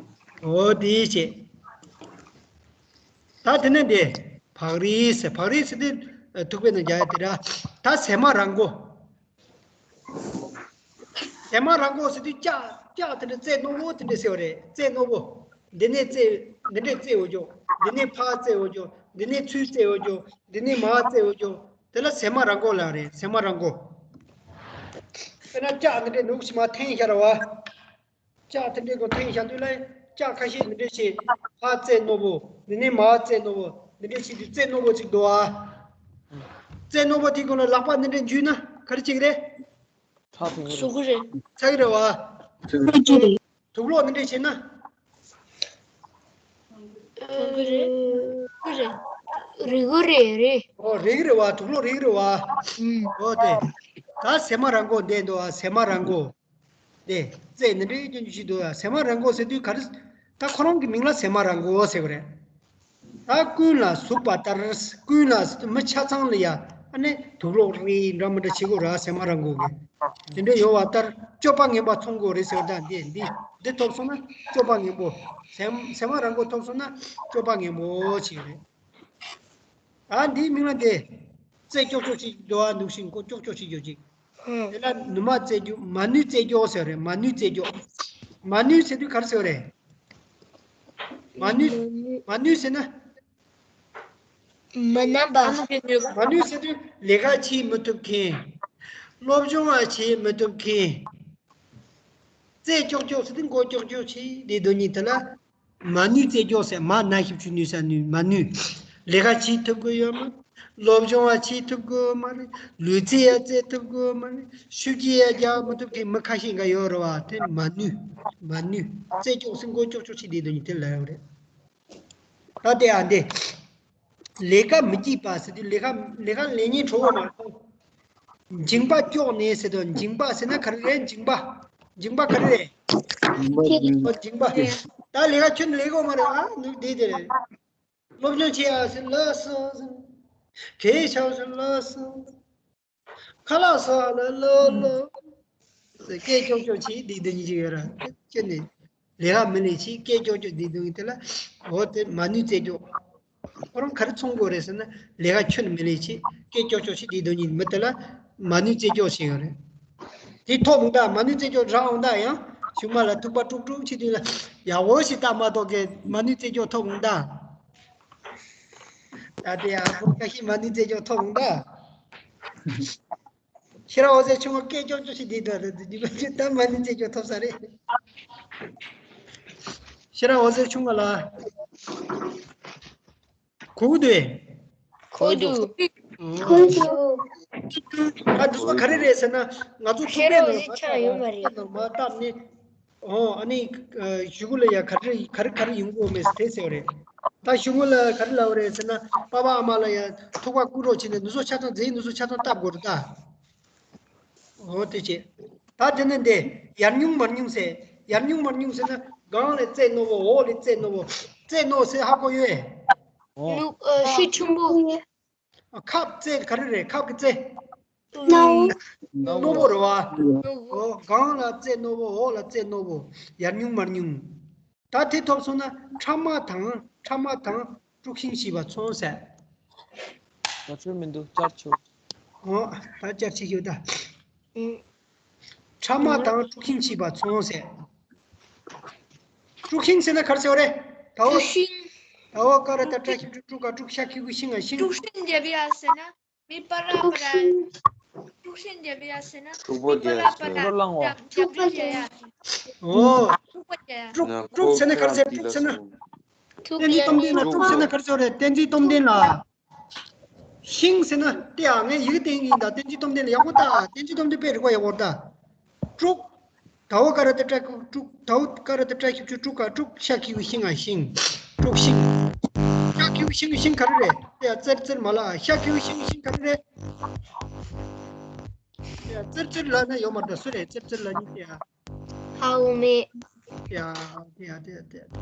ཨོ་དེ་བྱས། ད་དེ་ནས་འདི་བག་རིལ་ཟེར། བག་རིལ་ཟེར་དུས་ཐུག་པའི་ནང་རྒྱག་ཡ་དེ་ར། ད་ཟས་མ་ར་མགོ། ཟས་མ་ར་མགོ་ཟེར་དུས་ལྕགས། ལྕགས་དེ་འདྲ་རྩེ་རྣོ་པོ་དེ་འདྲ་ཟེར་བ་རེད། རྩེ་རྣོ་པོ། འདི་ནས་རྩེ། འདི་འདྲས་རྩེ་འོ་ཅོག་འདི་ནས་ཕར་རྩེ་འོ་ཅོག་འདི་ནས་ཚུར་རྩེ་འོ་ཅོག་འདི་ནས་མར་རྩེ་འོ་ཅོག་དེ་ལ་ཟས་མ་ར་མགོ་ལབ་རེད། ཟས་མ་ར་མགོ། དཔེར་ན་ལྕགས་འདི་འདྲས་ནུག་ཞིག་མར་འཐེན་བཞག་ར་བ། ལྕགས་དེ་འདྲས་གོ་འཐེན་བཞག་དུས་ལ། ལྕགས་ཁ་ཤས་འདི་འདྲས་བྱས། ཕར་རྩེ་རྣོ་པོ། འདི་ནས་མར་རྩེ་རྣོ་པོ། འདི་འདྲས་བྱས་དུས་རྩེ་རྣོ་པོ་ཅིག་འདུག་ཨ། རྩེ་རྣོ་པོ་དེའི་སྒང་ལ་ལག་པ་འདི་འདྲས་འཇུས་ན་ག་རེ་བྱེད་ཀྱི་རེད། ཁྲག་ཐོན་གྱི་རེད། ཟུག་གི་རེད། ཚ་གི་རེད་བ། ཚ་གི་རེད། དུག་ལོག་འདི་འདྲས་བྱས་ན། ཨ། ཟུག་གི་རེད། ཟུག་གི་རེད། རེག་གི་རེད། རེད། ཨོ། རེག་གི་རེད་བ། དུག་ལོག་རེག་གི་རེད་བ། ཨུམ། ཨོ་དེ། ད་ཟས་མ་ར་མགོ་འདི་འདུག་ཨ། ཟས་མ་ར་མགོ། དེ་རྩེ་འདི་འདྲའི་སྐྱོན་ཅིག་འདུག་ཡ། ཟས་མ་ར་མགོ་ཟེར་དུས་ག་རེ། ད་ཁོ་རང་གི་མིང་ལ་ཟས་མ་ར་མགོ་ཟེར་བ་རེད། ད་ཀུན་ལ་ཟུག་པ་ལྟར། ཀུན་ལ་མི་ཆ་ཚང་ལ་ཡ། ཨ་ནི་དུག་ལོག་རེ་འདྲ་མི་འདྲ་བྱེད་དགོས་ར། ཟས་མ་ར་མགོ་གི་དེ་འདྲ་ཡོད་པ་ལྟར་སྤྱོད་པ་ངན་པ་ཚོང་དགོས་རེད་ཟེར་བ། ད་འདི་འདི་འདི་ཐོབ་སོང་ན་སྤྱོད་པ་ངན་པོ། ཟས་ཟས་མ་ར་མགོ་ཐོབ་སོང་ན་སྤྱོད་པ་ངན་པོ་བྱེད་རེད། ཨ། འདིའི་མིང་ལ་དེ། རྩེ་ཀྱོག་ཀྱོག་ཅིག་འགྲོ་བ་འདུག་ཤིང་ཀོ་ཀྱོག་ཀྱོག་ཅིག་འགྱོ་ཅིག་ཨང་། དེ་ལ་ནུ་མ་རྩེ་རྒྱུ། མ་ནུས་རྩེ་ཀྱོག་ཟེར་རེད། མ་ནུས་རྩེ་ཀྱོག་མ་ནུས་ཟེར་དུས་ག་རེ་ཟེར་བ་རེད། མ་ནུས། མ་ནུས་ཟེར་ན། མི་རྣམ་པ། མ་ནུས་ཟེར་དུས་ལས་ཀ་བྱེད་མི་ཐུབ་མཁན། སློབ་སྦྱོང་བ་བྱེད་མི་ཐུབ་མཁན། རྩེ་ཀྱོག་ཀྱོག་ཟེར་དུས་མགོ་ཀྱོག་ཀྱོག་བྱེད་བསྡད་དོན་གཉིས་དེ་ལ། མ་ནུས་རྩེ་ཀྱོག་ཟེར། མ་ན་ཞབས་ཀྱུ་ནུས་ས་ནུས། མ་ནུས། ལས་ཀ་བྱེད་ཐུབ་ཀྱི་ཡོད་མ་རེད། སློབ་སྦྱོང་བ་བྱེད་ཐུབ་ཀྱི་ཡོད་མ་རེད། ལུས་རྩལ་ཡང་རྩེད་ཐུབ་ཀྱི་ཡོད་མ་རེད། ཤུགས་རྒྱག་ཡང་རྒྱག་མི་ཐུབ་མཁན་མི་ཁ་ཤས་འགའ་ཡོད་རེད་བ། དེ་མ་ནུས། མ་ནུས། རྩེ་ཀྱོག་ཟེར་མགོ་ཀྱོག་ཀྱོག་བྱེད་བསྡད་དོན་གཉིས་དེ་ལ་ཡོད་རེད། ད་དེ་ཨ་འདི། ལས་ཀ་མི་སྐྱིད་པ་ཟེར་དུས་ལས་ཀ་ལས་ཀ་ལས་ཉེན་ཁྲོ་བོ་མ་གཏོགས། མཇིང་པ་ཀྱོག་ནས་ཟེར་དུས། མཇིང་པ་ཟེར་ན་ག་རེ་རེད། མཇིང་པ། མཇིང་པ་ག་རེ་རེད། མཇིང་པ། ཨོ། མཇིང་པ། ད་ལས་ཀ་ཁྱོན་ནས་ལས་དགོས་མ་རེད། ཨ་ནུ་དེ་དེ་རེད། སློབ་སྦྱོང་བྱེད་ཡ་ཟེར་ལ་སོ་ཟེར། གས་ཆག་ཟེར་ལ་སོ། ཁ་ལག་ཟ་ལ་ལོ་ལོ། སྐད་ཀྱོག་ཀྱོག་བྱེད་བསྡད་དོན་གཉིས་ཅིག་ཡོད་ར། ཁྱོན་ནས་ལས་ཀ་མི་ལས་བྱེད། སྐད་ཀྱོག་ཀྱོག་བསྡད་དོན་གཉིས་དེ་ལ། འོ་དེ་མ་ནུས་རྩེ་ཀྱོག་ཁོ་རང་ག་རེ་ཚོང་དགོས་རེད་ཟེར་ན། ལས་ཀ་ཁྱོན་ནས་མི་ལས་བྱེད། སྐད་ཀྱོག་ཀྱོག་བྱེད་བསྡད་དོན་གཉིས་མི་དེ་ལ་མ་ནུས་རྩེ་ཀྱོག་བྱེད་ཡོད་རེད། དེ་ཐོབ་འོང་ད། མ་ནུས་རྩེ་ཀྱོག་རག་འོང་ད། ཡང་གཞུག་མ་ལ་ཐུག་པ་དཀྲུག་དཀྲུག་བྱེད་དུས་ལ་ཡག་པོ་ཞིག་ལྟ་མ་གཏོགས་གས་མ་ནུས་རྩེ་ཀྱོག་ཐོབ་འོང་ད། ད་དེ་ཡང་ཁོ་ཁ་ཤས་མ་ནུས་རྩེ་ཀྱོག་ཐོབ་འོང་ད། ཤེས་རབ་འོད་ཟེར་ཆུང་བ་སྐད་ཀྱོག་ཀྱོག་ཞིག་བསྡད་འདུག་རེད། འདི་ད་མ་ནུས་རྩེ་ཀྱོག་ཐོབ་ས་རེད། ཤེས་རབ་འོད་ཟེར་ཆུང་བ་ལ། གོ་གི་འདུག་གས། གོ་འདུག་གོ་འདུག་ཨ། འདི་ཚོ་ག་རེ་རེད་ཟེར་ན། ང་ཚོ་ཐུག་པའི་ནང་མ་བཏབ་ནས། ཨོ། ཨ་ནི་གཞུག་གུ་ལ་ཡ་ག་རེ་ག་རེ་ག་རེ་ཡོང་གི་ཡོད་མེད་དེ་ཟེར་བ་རེད། ད་གཞུག་གུ་ལ་ག་རེ་ལབ་པ་རེད་ཟེར་ན། པ་ཕ་ཨ་མ་ལ་ཡ་ཐུག་པ་བསྐུར་རོགས་བྱས་ནས་འདི་ཚོ་ཆ་ཚང་རྫས་འདི་ཚོ་ཆ་ཚང་བཏབ་དགོས་རེད་ད། འོ་དེ་བྱས། ད་དེ་ནས་འདི་ཡར་ཉུང་མར་ཉུང་ཟེར། ཡར་ཉུང་མར་ཉུང་ཟེར་ན་སྒང་ལ་རྩེ་རྣོ་བོ། འོག་ལ་རྩེ་རྣོ་བོ། རྩེ་རྣོ་ཟེར་ཧ་གོ་ཡོད། ཨོ། ནུ། ཨ། ཤི་ཆུང་བོ། ཨ། ཁབ་རྩེ་ག་རེ་རེད། ཁབ་ཀྱི་རྩེ། རྣོ་བོ། རྣོ་བོ་རེད་བ། རྣོ་བོ། ཨོ། སྒང་ལ་རྩེ་རྣོ་བོ། འོག་ལ་རྩེ་རྣོ་བོ། ཡར་ཉུང་མར་ཉུང་། ད་དེ་ཐོབ་སོང་ན་ཕྲ་མ་དང་། ཕྲ་མ་དང་དཀྲུག་ཤིང་ཞེས་པ་མཚུངས་ཟེར། བྱ་ཆོས་མི་འདུག་བཅར་ཆོས། ཨོ། ད་བཅར་ཆོས་ཞུ་ད། ཨུ། ཕྲ་མ་དང་དཀྲུག་ཤིང་ཕྱིས་པ་ཚོང་ཟེར། དཀྲུག་ཤིང་ཟེར་ན་ག་རེ་ཟེར་བ་རེད། ད་འོ། དཀྲུག་ཤིང་། ད་འོ་ཀ་ར་ཏ་ཏྲ་ཞབས་ཀྱུ་དཀྲུག་ག་དཀྲུག་ཤ་ཁྱི་གུ་ཤིང་ང་ཤིང་། དཀྲུག་ཤིང་རྒྱབ་ཡ་ཟེར་ན། མི་པ་ར་པ་ར། དཀྲུག་ཤིང་རྒྱབ་ཡ་ཟེར་ན། དཀྲུག་པོ་མི་པ་ར་པ་རྒྱབ་ར། ཡ་ཟེར་ན། རྒྱབ་རྒྱབ་ཡ་ཟེར་ན། ཨོ། དཀྲུག་པོ་རྒྱབ་ཡ། དཀྲུག་དཀྲུག་ཟེར་ན་ག་རེ་ཟེར། དཀྲུག་ཟེར་ན། བཏུབ་བསྟན་འཛིན་ཡ་སྟོབས་ལྡན་ལ་དཀྲུག་ཟེར་ན་ག་རེ་ཟེར་བ་རེད། བསྟན་འཛིན་སྟོབས་ལྡན་ལ། ཤིང་ཟེར་ན་དེ་ཡང་ངས་ཡི་གེ་བསྟན་གྱི་ཡིན་ད། བསྟན་འཛིན་སྟོབས་ལྡན་ལ་ཡག་པོ་ལྟ། བསྟན་འཛིན་སྟོབས་ལྡན་དཔེ་རིག་པ་ཡག་པོ་ལྟ། དཀྲུག་ད་འོ་ཀ་ར་ཏ་ཏྲ་དཀྲུག་དཀྲུག་ད་འོ་ཀ་ར་ཏ་ཏྲ་ཞབས་ཀྱུ་དཀྲུག་ག་དཀྲུག་ཤ་ཁྱི་གུ་ཤིང་ང་ཤིང་། དཀྲུག་ཤིང་། ཤ་ཁྱི་གུ་ཤིང་ཤིང་ག་རེ་རེད། དེ་ཡང་ཙིར་ཙིར་མ་ལ་ཤ་ཁྱི་གུ་ཤིང་ཤིང་ག་རེ་རེད། དེ་ཡང་ཙིར་ཙིར་ལ་ན་ཡོད་མ་རེད། ད་སུ་རེད་ཙིར་ཙིར་ལ་ནི་དེ་ཡང་། ཧ་གོ་མེད། དེ་ཡང་དེ་ཡང་དེ་ཡང་དེ་ཡང་།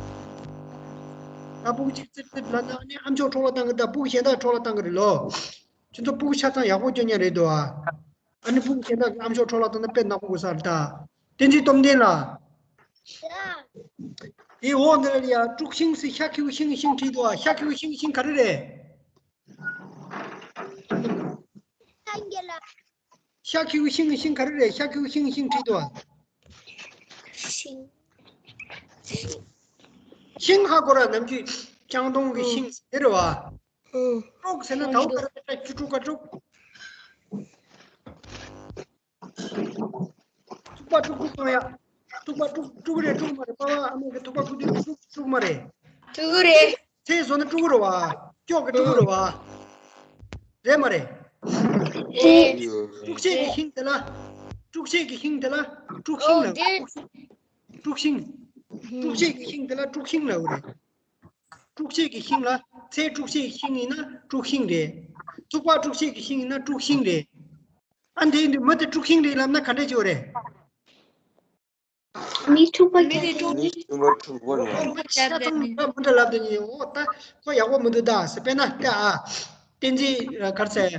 ད་སྤུ་གུ་གཅིག་ཙིར་ཙིར་ལ་ན་ནི་ཨ་མཆོག་འཕྲོ་བརླག་བཏང་གི། ད་སྤུ་གུ་གཞན་དག་འཕྲོ་བརླག་བཏང་གི་རེད་ལོ། ཁྱོད་ཚོ་སྤུ་གུ་ཆ་ཚང་ཡག་པོ་སྐྱོན་མཁན་རེད་འདུག་ཨ། ཨ་ནི་སྤུ་གུ་གཞན་དག་གི་ཨ་མཆོག་འཕྲོ་བརླག་བཏང་ན་དཔེ་ནག་པོ་དགོས་ས་རེད་ད། བསྟན་འཛིན་སྟོབས་ལྡན་ལ། དེའི་འོག་འདི་ལ་ཡ་དཀྲུག་ཤིང་ཟེར་ཤ་ཁྱི་གུ་ཤིང་ཤིང་བྲིས་འདུག་ཨ། ཤ་ཁྱི་གུ་ཤིང་ཤིང་ག་རེ་རེད། ཤ་ཁྱི་གུ་ཤིང་ཤིང་ག་རེ་རེད། ཤ་ཁྱི་གུ་ཤིང་ཤིང་བྲིས་འདུག་ཨ། ཤིང་། ཤིང་ཧ་གོ་ར། ནམ་རྒྱུན་ལྕང་སྡོང་གི་ཤིང་ཟེར་རེད་བ། ཨུ། དཀྲུག་ཟེར་ན་ད་འོ་ཀ་ར་ཏ་ཏྲ་ཞབས་ཀྱུ་དཀྲུག་དཀྲུག་ག་དཀྲུག་ཐུག་པ་དཀྲུག་དཀྲུག་གཏོང་ཡ། ཐུག་པ་དཀྲུག་དཀྲུག་རེད་དཀྲུག་མ་རེད། པ་ཕ་ཨ་མ་གི་ཐུག་པ་ཁུ་དུ་དཀྲུག་དཀྲུག་མ་རེད། དཀྲུག་རེད། ཚེ་བཟོ་ན་དཀྲུག་རེད་བ། ཀྱོག་གི་དཀྲུག་རེད་བ། རེད་མ་རེད། རེད། དཀྲུག་ཤིང་གི་ཤིང་དེ་ལ། དཀྲུག་ཤིང་གི་ཤིང་དེ་ལ་དཀྲུག་ཤིང་ལ། དཀྲུག་ཤིང་། དཀྲུག་ཤིང་། དཀྲུག་ཤིང་གི་ཤིང་དེ་ལ་དཀྲུག་ཤིང་ལ་འོ་རེད། དཀྲུག་ཤིང་གི་ཤིང་ལ། ཚེ་དཀྲུག་ཤིང་གི་ཤིང་ཡིན་ན་དཀྲུག་ཤིང་རེད། ཐུག་པ་དཀྲུག་ཤིང་གི་ཤིང་ཡིན་ན་དཀྲུག་ཤིང་རེད། ཨ་འདི་འདི་མི་དེ་དཀྲུག་ཤིང་རེད་ལབ་ན་ག་འདྲ་བྱེད་འོ་རེད། མི་འཁྲུག་པ་མི་དེ་རྒྱག་དཀྲུག་ནི། མི་འཁྲུག་པ་འཁྲུག་པ་རེད། མི་ཆ་ཚང་མི་འདྲ་མི་འདྲ་ལབ་དེ་ཉིད་འོ་ད་ཁོ་ཡག་པོ་མི་འདུག་ད་ཟེར། དཔེར་ན་ད་ཨ། བསྟན་འཛིན་ག་རེ་ཟེར།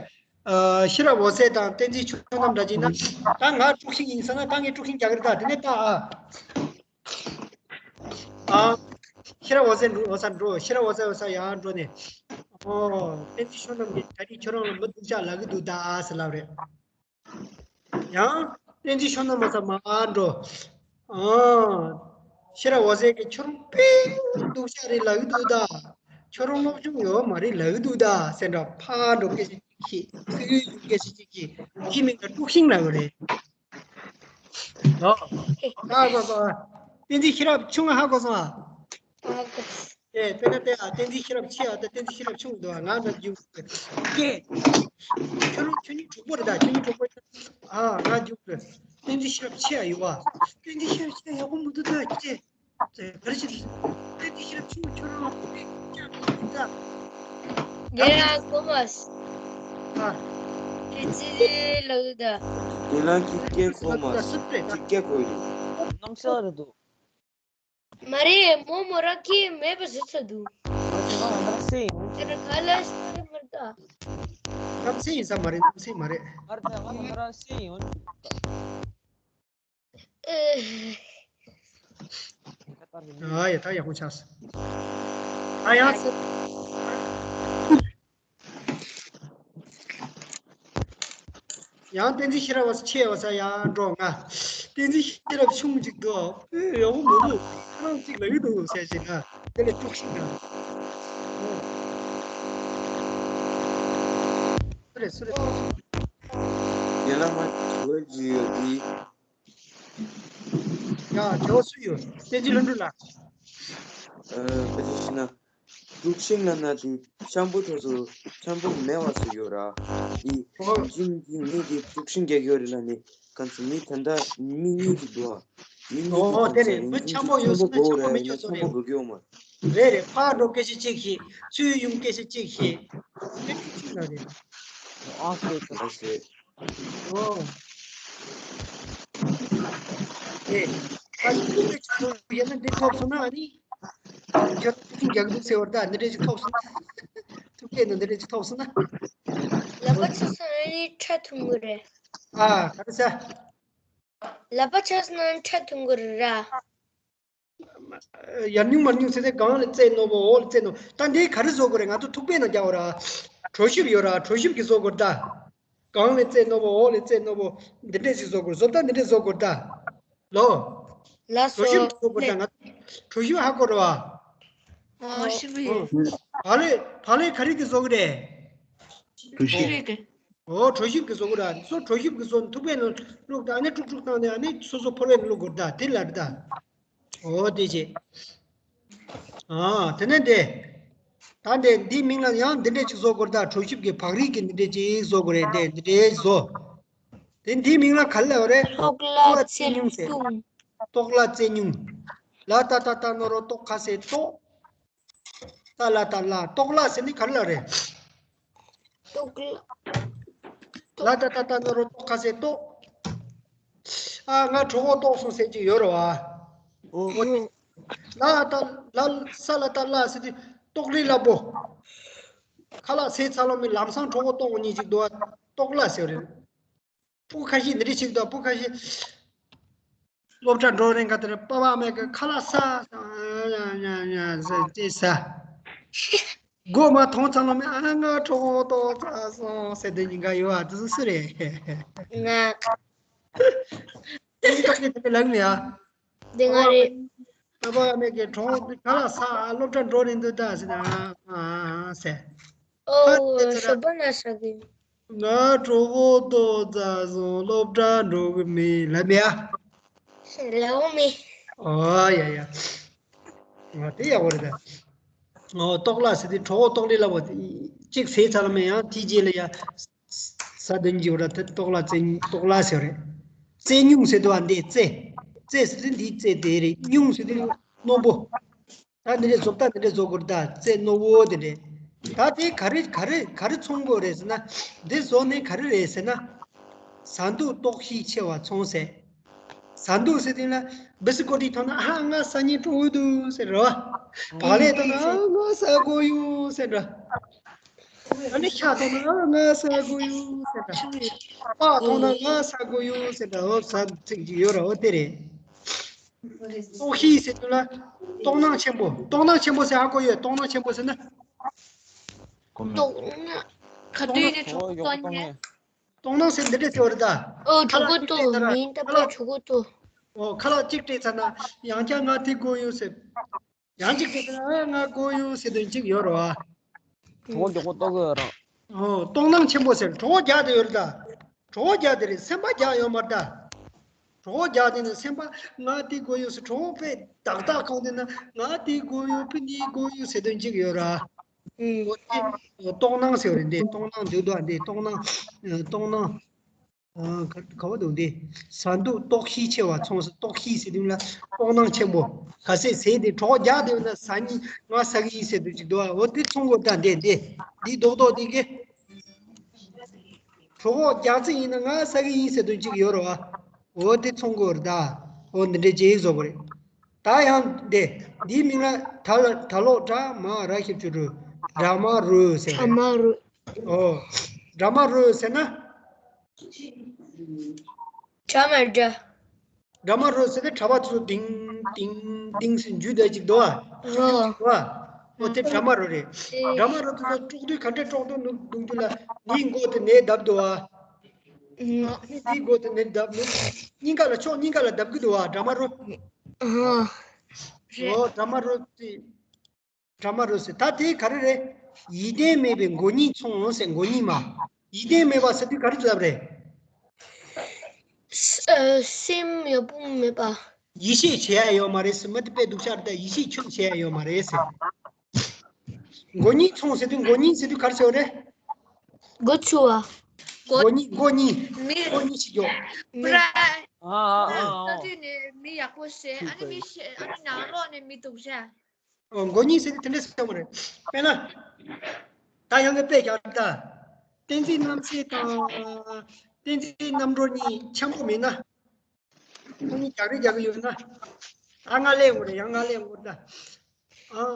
ཤེས་རབ་འོད་ཟེར་དང་བསྟན་འཛིན་ཆོས་རྣམ་འདྲ་བྱས་ན་ད་ང་དཀྲུག་ཤིང་ཡིན་ཟེར་ན་ད་ངས་དཀྲུག་ཤིང་རྒྱག་གི་རེད་ད། དེ་ནས་ད་ཨ། ཨ། ཤེས་རབ་འོད་ཟེར་འགྲོ་འོད་ཟེར་འགྲོ། ཤེས་རབ་འོད་ཟེར་འོད་ཟེར་ཡར་འགྲོ་ནས། ཨོ། བསྟན་འཛིན་ཆོས་རྣམ་གྱིས་ད་རེས་ཁྱོད་རང་ལ་མི་སྡུག་ཅག་ལབ་ཀྱི་འདུག་ད་ཟེར་ལབ་རེད། ཡང་བསྟན་འཛིན་ཆོས་རྣམ་མ་ཚ་མར་འགྲོ། ཨ། ཤེས་རབ་འོད་ཟེར་གྱིས་ཁྱོད་རང་དཔེ་སྡུག་ཅག་རེད་ལབ་ཀྱི་འདུག་ད། ཁྱོད་རང་སློབ་སྦྱོང་ཡོད་མ་རེད་ལབ་ཀྱི་འདུག་ད་ཟེར་འདྲ། ཕར་འགྲོ་སྐད་ཆ་གཅིག་བཤད། སུའི་ཡུལ་སྐད་ཆ་གཅིག་བཤད། དེའི་མིང་ལ་དཀྲུག་ཤིང་ལབ་ཀྱི་རེད། ཨོ། ཧ་གོ་སོང་ཨ། བསྟན་འཛིན་ཤེས་རབ་ཆུང་ང་ཧ་གོ་སོང་ཨ། ཧ་གོ། ཨེ་དཔེར་ན་དེ་ཨ་བསྟན་འཛིན་ཤེས་རབ་ཆེ་ཨ་དང་བསྟན་འཛིན་ཤེས་རབ་ཆུང་འདུག་ཨ། ང་ན་རྒྱུག་ཀྱེ། ཁྱོད་རང་ཁྱོད་གཉིས་གྲོགས་པོ་རེད་ད། ཁྱོད་གཉིས་གྲོགས་པོ་རེད་ད། ཨ་ང་རྒྱུག་གི། བསྟན་འཛིན་ཤེས་རབ་ཆེ་ཨ་ཡོད་ཨ། བསྟན་འཛིན་ཤེས་རབ་ཆེ་ཡག་པོ་མི་འདུག་ད་ཀྱེ། ག་རེ་བྱེད། བསྟན་འཛིན་ཤེས་རབ་ཆུང་ཁྱོད་རང་ལ་ཀྱེ་ཀྱེ་ཀྱེ་ད། ངས་ཨ་ཁོ་མ་ཨ། ཁྱེད་ཅི་ལབ་ད། དེ་ལ་ཀྱེ་ཀྱེ་ཁོ་མ་ཀྱེ་ཀྱེ་ཁོ་ཡོད། ནམ་ས་རེད་འདུག་མ་རེད། མོ་མོ་ར་ཁྱི་མེད་པ་ཟེར་ཚ་འདུག་ང་ར་སེ་ཡིན། དེ་ར་ག་ལ་ཤི་མི་ད། གནམ་སེ་ཡིན་ས་མ་རེད། གནམ་སེ་མ་རེད། ང་ར་ང་ར་སེ་ཡིན། ཨ་ཡ་ད་ཡག་པོ་ཆགས་སོང་། ཨ་ཡ། ཡང་བསྟན་འཛིན་ཤེས་རབ་ཆེ་བ་ས་ཡང་འགྲོ། ང་བསྟན་འཛིན་ཤེས་རབ་ཆུང་ཅིག་འདུག་ཨེ་ཡག་པོ་མི་འདུག་ཁྱེད་རང་ཅིག་ལབ་ཀྱི་འདུག་ཟེར་བྱས་ན་དེ་ལས་དཀྲུག་ཤིང་དང་། སུ་རེད་སུ་རེད། ཡན་ལག་མ་བྱེད་པ་ཅིག་ཡོད་དེ། ཡ་དེ་བ་སུ་ཡོད། བསྟན་འཛིན་ལྷུན་གྲུབ་ལགས། ཨ་དཔེ་ཆ་བཤད་ན། དཀྲུག་ཤིང་ལབ་ན་དེ་འཆམ་པོ་དེ་ཚོ་འཆམ་པོ་མེད་པ་ཚོ་ཡོད་ར། དེ་ཨོ། ཡིན་གྱི་མི་དེ་དཀྲུག་ཤིང་རྒྱག་གི་ཡོད་རེད་ལབ་ནས་གང་ཚེ་མི་ད་ལྟ་མི་གཉིས་ཅིག་འདུག་ཨ། མི་གཉིས་ཨོ་དེ་དེ་གང་ཚེ་དེ་རེད། མི་ཡིན་འཆམ་གྱི་པོ་ཡོད་འཆམ་པོ་སོང་ན་འཆམ་པོ་མགོ་མེད་ཀྱོག་ཚོ་འཆམ་རེད། པོ་འགྲོ་གི་ཡོད་མ་རེད། རེད་རེད། ཕར་འགྲོ་སྐད་ཆ་གཅིག་བཤད། སུའི་ཡུམ་སྐད་ཆ་གཅིག་བཤད། དེ་དཀྲུག་ཤིང་ལབ་རེད། ཨ་ཟེར་ཨ་ཟེར། ཨོ། ཨེ། ཨ་ནི་ཐུག་པའི་ཆུ་ཚོད་ཡིན་ན་འདི་ཐོབ་སོང་ན་ཨ་ནི། ཁྱོད་ཐུག་རྒྱག་འདུག་ཟེར་བར་ད་འདི་འདྲ་ཞིག་ཐོབ་སོང་ན། ཐུག་པའི་ནང་འདི་འདྲ་ཞིག་ཐོབ་སོང་ན། ལག་པ་ཆག་སོང་ཨ་ནི་ཁྲག་འཐུང་གི་རེད། ཨ་ག་རེ་ཟེར། ལག་པ་ཆག་སོང་ན་ཁྲག་འཐུང་གི་རེད་ར། ཡར་ཉུང་མར་ཉུང་ཟེར་ཏེ་སྒང་ལ་རྩེ་རྣོ་པོ་འོག་ལ་རྩེ་རྣོ། ད་འདི་ག་རེ་བཟོ་དགོས་རེད། ང་ཚོ་ཐུག་པའི་ནང་རྒྱག་དགོས་ར། གྲོ་ཞིབ་ཡོད་ར། གྲོ་ཞིབ་ཀྱི་བཟོ་དགོས་ད། གང་ལས་རྩེ་རྣོ་པོ་འོག་ལས་རྩེ་རྣོ་པོ་འདི་འདྲས་ཞིག་བཟོ་དགོས། བཟོ་ལྟ་འདི་འདྲས་བཟོ་དགོས་ད། ལོ། ལ་གྲོ་ཞིབ་སོ་བཟོ་དགོས་ད་ལེ། ང་གྲོ་ཞིབ་ཧ་གོ་ར་བ། ཨོ་ཞིབ་ཡོད། བག་ལེབ་བག་ལེབ་ག་རེ་གི་བཟོ་གི་རེད། གྲོ་ཞིབ་རེད་གི། ཨོ་གྲོ་ཞིབ་གི་བཟོ་གི་ར། སོ་གྲོ་ཞིབ་གི་བཟོ་ཐུག་པའི་ནང་བླུགས་ད། ཨ་ནི་དཀྲུག་དཀྲུག་བཏང་ནས་ཨ་ནི་སོ་སོ་ཕོར་པའི་ནང་བླུགས་དགོས་ད། དེ་ལ་རེད་ད། ཨོ་དེ་བྱས། ཨ་དེ་ནས་འདི། ད་འདི་འདིའི་མིང་ལ་ཡང་འདི་འདྲས་ཅིག་བཟོ་དགོས་ད། གྲོ་ཞིབ་ཀྱི་བག་རིལ་གྱི་འདི་འདྲས་ཅིག་བཟོ་དགོས་རེད། འདི་འདི་འདྲས་བཟོ། དེ་འདིའི་མིང་ལ་ག་རེ་ལབ་རེད། ལྟོགས་ལ་རྩེ་ཉུང་ཟེར། ལྟོགས་ལ་རྩེ་ཉུང་། ལ་ཏ་ཏ་ཏ་ན་རོ་ལྟོགས་ཁ་ཟེར་ལྟོགས། ཏ་ལ་ཏ་ལ་ལྟོགས་ལ་ཟེར་ནི་ག་རེ་ལབ་རེད། ལྟོགས་ལ། ལ་ཏ་ཏ་ཏ་ན་རོ་ལྟོགས་ཁ་ཟེར་ལྟོགས། ཨ་ང་གྲོད་ཁོག་ལྟོགས་སོང་ཟེར་གྱི་ཡོད་རེད་བ། ཨོ། ལ་ཏ་ལ་ས་ལ་ཏ་ལ་ཟེར་དུས་ལྟོགས་རི་ལ་པོ། ཁ་ལག་ཟས་ཚར་ལོ་མི་ལམ་སང་གྲོད་ཁོག་ལྟོགས་ཉིན་ཅིག་འདུག་བ། ལྟོགས་ལ་ཟེར་རེད། སྤུ་ཁ་ཤས་འདི་འདྲ་ཞིག་དང་སྤུ་ཁ་ཤས། སློབ་གྲྭ་འགྲོ་རན་ག་དེར་པ་ཕ་མེད་གི་ཁ་ལག་ས་ཟེར་ཅེས་ཟ། སྒོ་མ་མཐོང་ཙམ་ལ་མི་ཨ་ང་གྲོད་ཁོག་ལྟོགས་ཚར་སོང་ཟེར་དེ་ཉིན་ག་ཡོད་ཨ། དེ་ཚོ་སུ་རེད། ང་། དེ་ལྟོགས་ཀྱི་དེ་ལགས་མི་ཨ། དེ་ང་རེད། ཨ་ཕ་མེད་ཀྱི་གྲོང་ཁ་ལག་ས་སློབ་གྲྭ་འགྲོ་རིན་དུ་ད་ཟེར་ན་ཨ་ཨ་ཟེར། ཨོ་ཞོགས་པ་ན་ཟ་གི། ང་གྲོད་ཁོག་ལྟོགས་ཚར་སོང་སློབ་གྲྭ་འགྲོ་གི་མིན་ལབ་མེད་ཨ། ལབ་མེད། ཨོ་ཡ་ཡ། ང་དེ་ཡག་པོ་རེད་ད། ཨོ་ལྟོགས་ལ་ཟེར་དུས་གྲོད་ཁོག་ལྟོགས་ལི་ལ་བ་གཅིག་ཟས་ཚར་ལ་མེད་ཡང་དེ་རྗེས་ལ་ཡ། ས་དོན་གྱི་བར་དུ་ལྟོགས་ལ་རྩེ་ལྟོགས་ལ་ཟེར་རེད། རྩེ་ཉུང་ཟེར་དུས་ཨ་འདི་རྩེ། རྩེ་ཟེར་དུས་འདི་རྩེ་དེ་རེད། ཉུང་ཟེར་དུས་རྣོན་པོ། ད་འདི་འདྲས་བཟོ་ལྟ་འདི་འདྲས་བཟོ་དགོས་ད་རྩེ་རྣོ་བོ་དེ་འདྲས། ད་དེ་ག་རེ་ག་རེ་ག་རེ་ཚོང་དགོས་རེད་ཟེར་ན། འདི་བཟོ་ནས་ག་རེ་རེད་ཟེར་ན། ཟ་འདུག་ལྟོགས་ཤི་ཆེ་བ་ཚོང་ཟེར། ཟ་འདུག་ཟེར་དུས་ན་བི་སི་ཀོ་ཏི་ཐོག་ན་ཨ་ང་ཟ་སྙིང་བྲོ་འདུག་ཟེར་རོ། བག་ལེབ་ཐོག་ན་ཨ་ང་ཟ་དགོས་ཡོད་ཟེར་འདྲ། ཨ་ནི་ཤ་ཐོག་ན་ཨ་ང་ཟ་དགོས་ཡོད་ཟེར་འདྲ། སྤགས་ཐོག་ན་ང་ཟ་དགོས་ཡོད་ཟེར་འདྲ། འོ་ཟ་ཚིག་ཅིག་ཡོད་ར་འོ་དེ་རེད། ལྟོགས་ཤི་ཟེར་དུས་ལ། ལྟོགས་སྣང་ཆེན་པོ། ལྟོགས་སྣང་ཆེན་པོ་ཟེར་ཧ་གོ་ཡོད། ལྟོགས་སྣང་ཆེན་པོ་ཟེར་ན། ལྟོགས་སྣང་། ག་དུས་དེ་གྲོད་ཁོག་ལྟོགས་ཉེ། ལྟོགས་སྣང་ཟེར་འདི་འདྲས་ཟེར་བ་རེད་ད། ཨོ་ཁ་ལག་གྲོད་ཁོག་ལྟོགས་མིན་ད་པོ་གྲོད་ཁོག་ལྟོགས། ཨོ་ཁ་ལག་གཅིག་སྤྲད་ཚར་ན་ཡང་བསྐྱར་ང་དེ་དགོས་ཡོད་ཟེར། ཡང་གཅིག་སྤྲད་ཚར་ན་ཨ་ང་དགོས་ཡོད་ཟེར་དོན་གཅིག་ཡོད་རེད་བ། གྲོད་ཁོག་མགྱོགས་པོ་ལྟོགས་གི་རང་། ཨོ་ལྟོགས་སྣང་ཆེན་པོ་ཟེར་གྲོད་ཁོག་རྒྱགས་དེ་ཡོད་རེད་ད། གྲོད་ཁོག་རྒྱགས་དེ་རེད། སེམས་པ་རྒྱགས་ཡོད་མ་རེད་ད། གྲོད་ཁོག་རྒྱགས་དེ་ནི་སེམས་པ་ང་དེ་དགོས་ཡོད་ཟེར་གྲོད་ཁོག་དཔེ་བདག་བདག་ཁོང་དེ་ན་ང་དེ་དགོས་ཡོད་ཕི་འདི་དགོས་ཡོད་ཟེར་དོན་གཅིག་ཡོད་ར། ཨུམ། ལྟོགས་སྣང་ཟེར་བ་རེད་འདི། ལྟོགས་སྣང་འདུག་འདུག་འདི་ལྟོགས་སྣང་། ལྟོགས་སྣང་། ག་བ་འདུག་འདི། ཟ་འདུག་ལྟོགས་ཤི་ཆེ་བ་ཚོང་ཟེར། ལྟོགས་ཤི་ཟེར་དུས་ལ་ལྟོགས་སྣང་ཆེན་པོ། ག་ཚད་ཟས་དེ་གྲོད་ཁོག་རྒྱགས་དེ་ཡོད་ན་ཟ་ནི་ང་ཟ་གི་ཡིན་ཟེར་དུས་ཅིག་འདུག་འོ་དེ་ཚོང་གོ་ད་འདི་འདི། འདི་རྡོག་རྡོག་འདི་གི། གྲོད་ཁོག་རྒྱགས་ཚད་ཡིན་ན་ང་ཟ་གི་ཡིན་ཟེར་དུས་ཅིག་ཡོད་རེད་བ། འོ་དེ་ཚོང་གོ་རེད་ད། འོ་འདི་འདྲའི་རྗེས་བཟོ་གོ་རེད། ད་ཡང་འདི། འདིའི་མིང་ལ་ད་ལ་ད་ལོག་དྲ་མ་ར་ཞབས་ཀྱུ་རུ། དྲ་མ་རུ་ཟེར་རེད། དྲ་མ་རུ། ཨོ། དྲ་མ་རུ་ཟེར་ན། དྲ་མ་དྲ། དྲ་མ་རུ་ཟེར་ན་གྲྭ་པ་ཚོ་ཏིང་ཏིང་ཏིང་ཟེར་འཇུས་བསྡད་ཅིག་འདུག་ཨ། ཨོ། འདུག་ཨ། ཨོ་དེ་དྲ་མ་རུ་རེད། དྲ་མ་རུ་དེ་ཚོ་དཀྲོག་དུས་ག་འདྲས་དཀྲོག་འདུག་ནུབ་འདུག་དུས་ལ་འདིའི་མགོ་དེ་ནས་བརྡབ་འདུག་ཨ། འདིའི་མགོ་དེ་ནས་བརྡབ་ནུབ། གཉིས་ཀ་ལ་ཕྱོགས་གཉིས་ཀ་ལ་བརྡབ་གི་འདུག་ཨ་དྲ་མ་རུ། ཨོ། དྲ་མ་རུ་དེ། དྲ་མ་རུ་ཟེར། ད་དེ་ག་རེ་རེད། ཡིད་བརྟན་མེད་པའི་མགོ་གཉིས་ཚོང་ཟེར། མགོ་གཉིས་མ། ཡིད་བརྟན་མེད་པ་ཟེར་དུས་ག་རེ་ལབ་རེད། ཨ། སེམས་ཡག་པོ་མེད་པ། ཡིད་ཆེས་བྱེད་ཡ་ཡོད་མ་རེད་ཟེར། མི་དེ་དཔེ་སྡུག་ཤ་རེད་ད། ཡིད་ཆེས་ཁྱོན་བྱེད་ཡ་ཡོད་མ་རེད་ཟེར། མགོ་གཉིས་ཚོང་ཟེར་དུས་མགོ་གཉིས་ཟེར་དུས་ག་རེ་ཟེར་བ་རེད། མགོ་ཚོང་བ། མགོ་གཉིས་མགོ་གཉིས། མི། མགོ་གཉིས་ཤིག་ཡོད། མི། ཨ་ཨ་ཨ་ཨ། ད་དུས་ནས་མི་ཡག་པོ་བྱེད། ཨ་ནི་མི་ཤེས། ཨ་ནི་ནང་ལོགས་ནས་མི་སྡུག་ཤ། ཨོ། མགོ་གཉིས་ཟེར་དེ་དེ་འདྲ་ཟེར་བ་རེད། དཔེར་ན། ད་ཡང་གི་དཔེ་རྒྱག་ད། བསྟན་འཛིན་རྣམ་སྲས་དང་། བསྟན་འཛིན་རྣམ་གྲོལ་གཉིས་འཆམ་པོ་མིན་ན། ཁོ་གཉིས་རྒྱག་རེས་རྒྱག་གི་ཡོད་ན། ཨ་ང་ལེན་དགོས་རེད། ཡང་ང་ལེན་དགོས་ད། ཨ།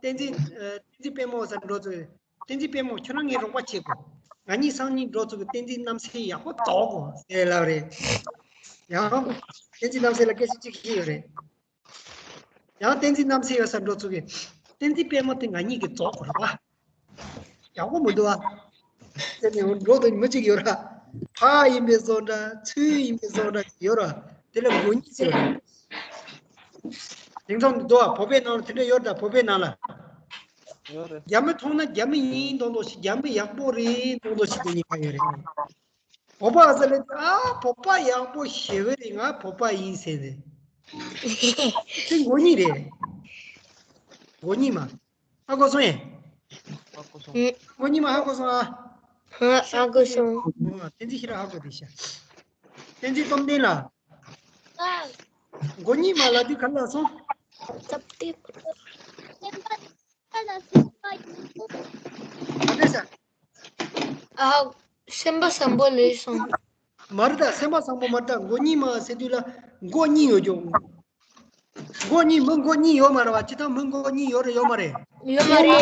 བསྟན་འཛིན། ཨ། བསྟན་འཛིན་དཔལ་མོ་ཟེར་འགྲོ་ཚུལ། བསྟན་འཛིན་དཔལ་མོ་ཁྱོད་རང་ངའི་རོགས་པ་བྱེད་དགོས། ང་གཉིས་སང་ཉིན་འགྲོ་ཚུལ་གི་བསྟན་འཛིན་རྣམ་སྲས་ཡག་པོ་རྫོགས་དགོས་ཟེར་ལབ་རེད། ཡང་། བསྟན་འཛིན་རྣམ་སྲས་ལ་སྐད་ཆ་གཅིག་བཤད་ཡོད་རེད། ཡང་བསྟན་འཛིན་རྣམ་སྲས་ཡོད་ས་འགྲོ་ཚུལ་གི། བསྟན་འཛིན་དཔལ་མོ་དེ་ང་གཉིས་ཀྱི་རྫོགས་དགོས་རེད་པ། ཡག་པོ་མི་འདུག་ཨ། དེ་ནས་འགྲོ་དུ་མི་གཅིག་ཡོད་ར། ཕ་ཡིན་པའི་བཟོ་འདྲ་ཚུལ་ཡིན་པའི་བཟོ་འདྲ་ཡོད་ར། དེ་ལ་མགོ་གཉིས་ཟེར་བ་རེད། དེང་སང་འདུག་ཨ། བོད་པའི་ནང་ལ་དེ་འདྲ་ཡོད་ད། བོད་པའི་ནང་ལ། ཡོད་རེད། རྒྱ་མི་མཐོང་ན་རྒྱ་མི་ཡིན་མདོག་མདོག་ཞིག་རྒྱ་མི་ཡག་པོ་རེད་མདོག་མདོག་ཞིག་དེ་གཉིས་ཀ་ཡོད་རེད། བོད་པ་ཟེར་ལེ་ཨ་བོད་པ་ཡག་པོ་ཞེ་བོ་རེད། ང་བོད་པ་ཡིན་ཟེར་ནས། དེ་མགོ་གཉིས་རེད། མགོ་གཉིས་མ། ཧ་གོ་སོང་ངས། ཧ་གོ་སོང་། ཨ། མགོ་གཉིས་མ་ཧ་གོ་སོང་ཨ། ཧ་ཧ་གོ་སོང་། ཨ། བསྟན་འཛིན་ཤེས་རབ་ཧ་གོ་བསྡད་ཤག་བསྟན་འཛིན་སྟོབས་ལྡན་ལགས། ཨ། མགོ་གཉིས་མ་ལབ་དུས་ག་ལ་སོང་། སྟབས་བདེ། ག་འདྲ་ཟེར། ཨ། སེམས་པ་བཟང་པོ་ལས་སོང་། མ་རེད་ད། སེམས་པ་བཟང་པོ་མ་རེད་ད། མགོ་གཉིས་མ་ཟེར་དུས་ལ་མགོ་གཉིས་ཡོད་ཀྱང་། མགོ་གཉིས། མི་མགོ་གཉིས་ཡོད་མ་རེད་བ། སྤྱིར་བཏང་མི་མགོ་གཉིས་ཡོད་རེད་ཡོད་མ་རེད། ཡོད་མ་རེད།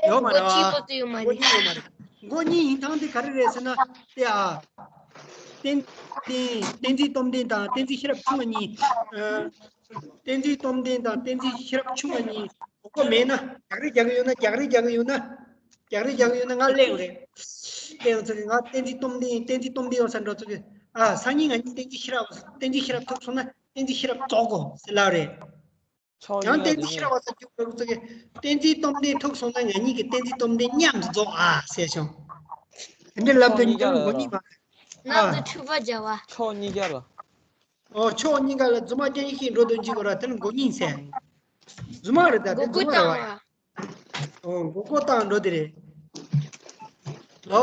ཡོད་མ་རེད་བ། མགོ་གཅིག་པོ་དེ་ཡོད་མ་མགོ་རེད། གཉིས་ཡོད་མ་རེད། མགོ་གཉིས་ཡིན་སྟངས་དེ་ག་རེ་རེད་ཟེར་ན། དེ་ཨ། བསྟན་བསྟན་བསྟན་འཛིན་སྟོབས་ལྡན་དང་བསྟན་འཛིན་ཤེས་རབ་ཆུང་བ་གཉིས། ཨ། བསྟན་འཛིན་སྟོབས་ལྡན་དང་བསྟན་འཛིན་ཤེས་རབ་ཆུང་བ་གཉིས་གོ་གོ་མེད་ན། རྒྱག་རེས་རྒྱག་གི་ཡོད་ན། རྒྱག་རེས་རྒྱག་གི་ཡོད་ན། རྒྱག་རེས་རྒྱག་གི་ཡོད་ན་ང་གླེང་རེད། གླེང་ཚོ་གི་ང་བསྟན་འཛིན་སྟོབས་ལྡན། བསྟན་འཛིན་སྟོབས་ལྡན་ཡོང་ས་འགྲོ་ཚོ་གི། ཨ། སང་ཉིན་ང་གཉིས་བསྟན་འཛིན་ཤེས་རབ། བསྟན་འཛིན་ཤེས་རབ་ཐུག་སོང་ན་བསྟན་འཛིན་ཤེས་རབ་རྫོགས་གོ་ཟེར་ལབ་རེད། ཡང་བསྟན་འཛིན་ཤེས་རབ་བ་ཚོ་རྒྱུག་འགྲོ་ཚོ་གི་བསྟན་འཛིན་སྟོབས་ལྡན་ཐུག་སོང་ན་ང་གཉིས་ཀྱིས་བསྟན་འཛིན་སྟོབས་ལྡན་མཉམ་དུ་རྫོགས་ཨ་ཟེར་བྱུང་། དེ་འདྲ་ལབ་དུས་ཉིན་མགོ་གཉིས་མ། ཨ། ནང་དུ་འཁྲུག་པ་བྱ་བ། ཕྱོགས་གཉིས་ཀ་ལ། ཨོ། ཕྱོགས་གཉིས་ཀ་ལ་རྫུན་མ་རྐྱང་ཤིག་འགྲོ་དོན་གཅིག་གོ་ར། དེ་ལ་མགོ་གཉིས་ཟེར། རྫུན་མ་རེད་ད། དེ་མགོ་རྫུན་མ་རེད་བ། བཏང་བ། ཨོ། མགོ་སྐོར་བཏང་འགྲོ་དེ་རེད། ལོ།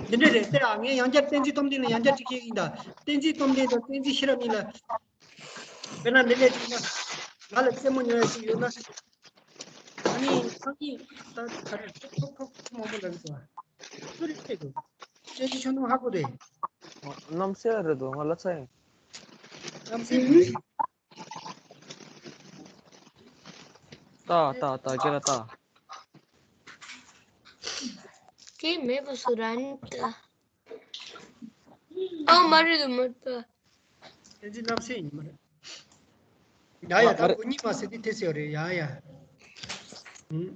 འདི་འདྲ་རེད་ཟེར་ཨ། ངས་ཡང་བསྐྱར་བསྟན་འཛིན་སྟོབས་ལྡན་ལ་ཡང་བསྐྱར་ཅིག་བཤད་ཀྱི་ཡིན་ད། བསྟན་འཛིན་སྟོབས་ལྡན་དང་བསྟན་འཛིན་ཤེས་རབ་གཉིས་ལ། དཔེར་ན་འདི་འདྲ་ཅིག་ན། ང་ལ་རྩེད་མོ་ཉོ་ཡ་ཅིག་ཡོད་ན། ཨ་ནི་སང་ཉིན་ད་ག་རེ་ཐོབ་ཐོབ་ཐོབ་མང་པོ་ལ་རེད་དོ། སུ་རེད་ཟེར་དོ། ཁྱེད་ཀྱི་ཆོ་ནུ་ཧ་གོ་རེད། རྣམ་སྲས་རེད་དོ། ང་ལ་ཚ་ཡིན། རྣམ་སྲས་རེད། ཏ་ཏ་ཏ་ཀེ་ར་ཏ། དེ་མེད་པ་སུ་ར་ནི་ཏ། ཨ་མ་རེད་དོ་མ་ཏ། བསྟན་འཛིན་རྣམ་སྲས་ཡིན་མ་རེད། ཡ་ཡ། ད་མགོ་གཉིས་མ་ཟེར་དེ་དེ་ཟེར་བ་རེད། ཡ་ཡ། ཨུམ།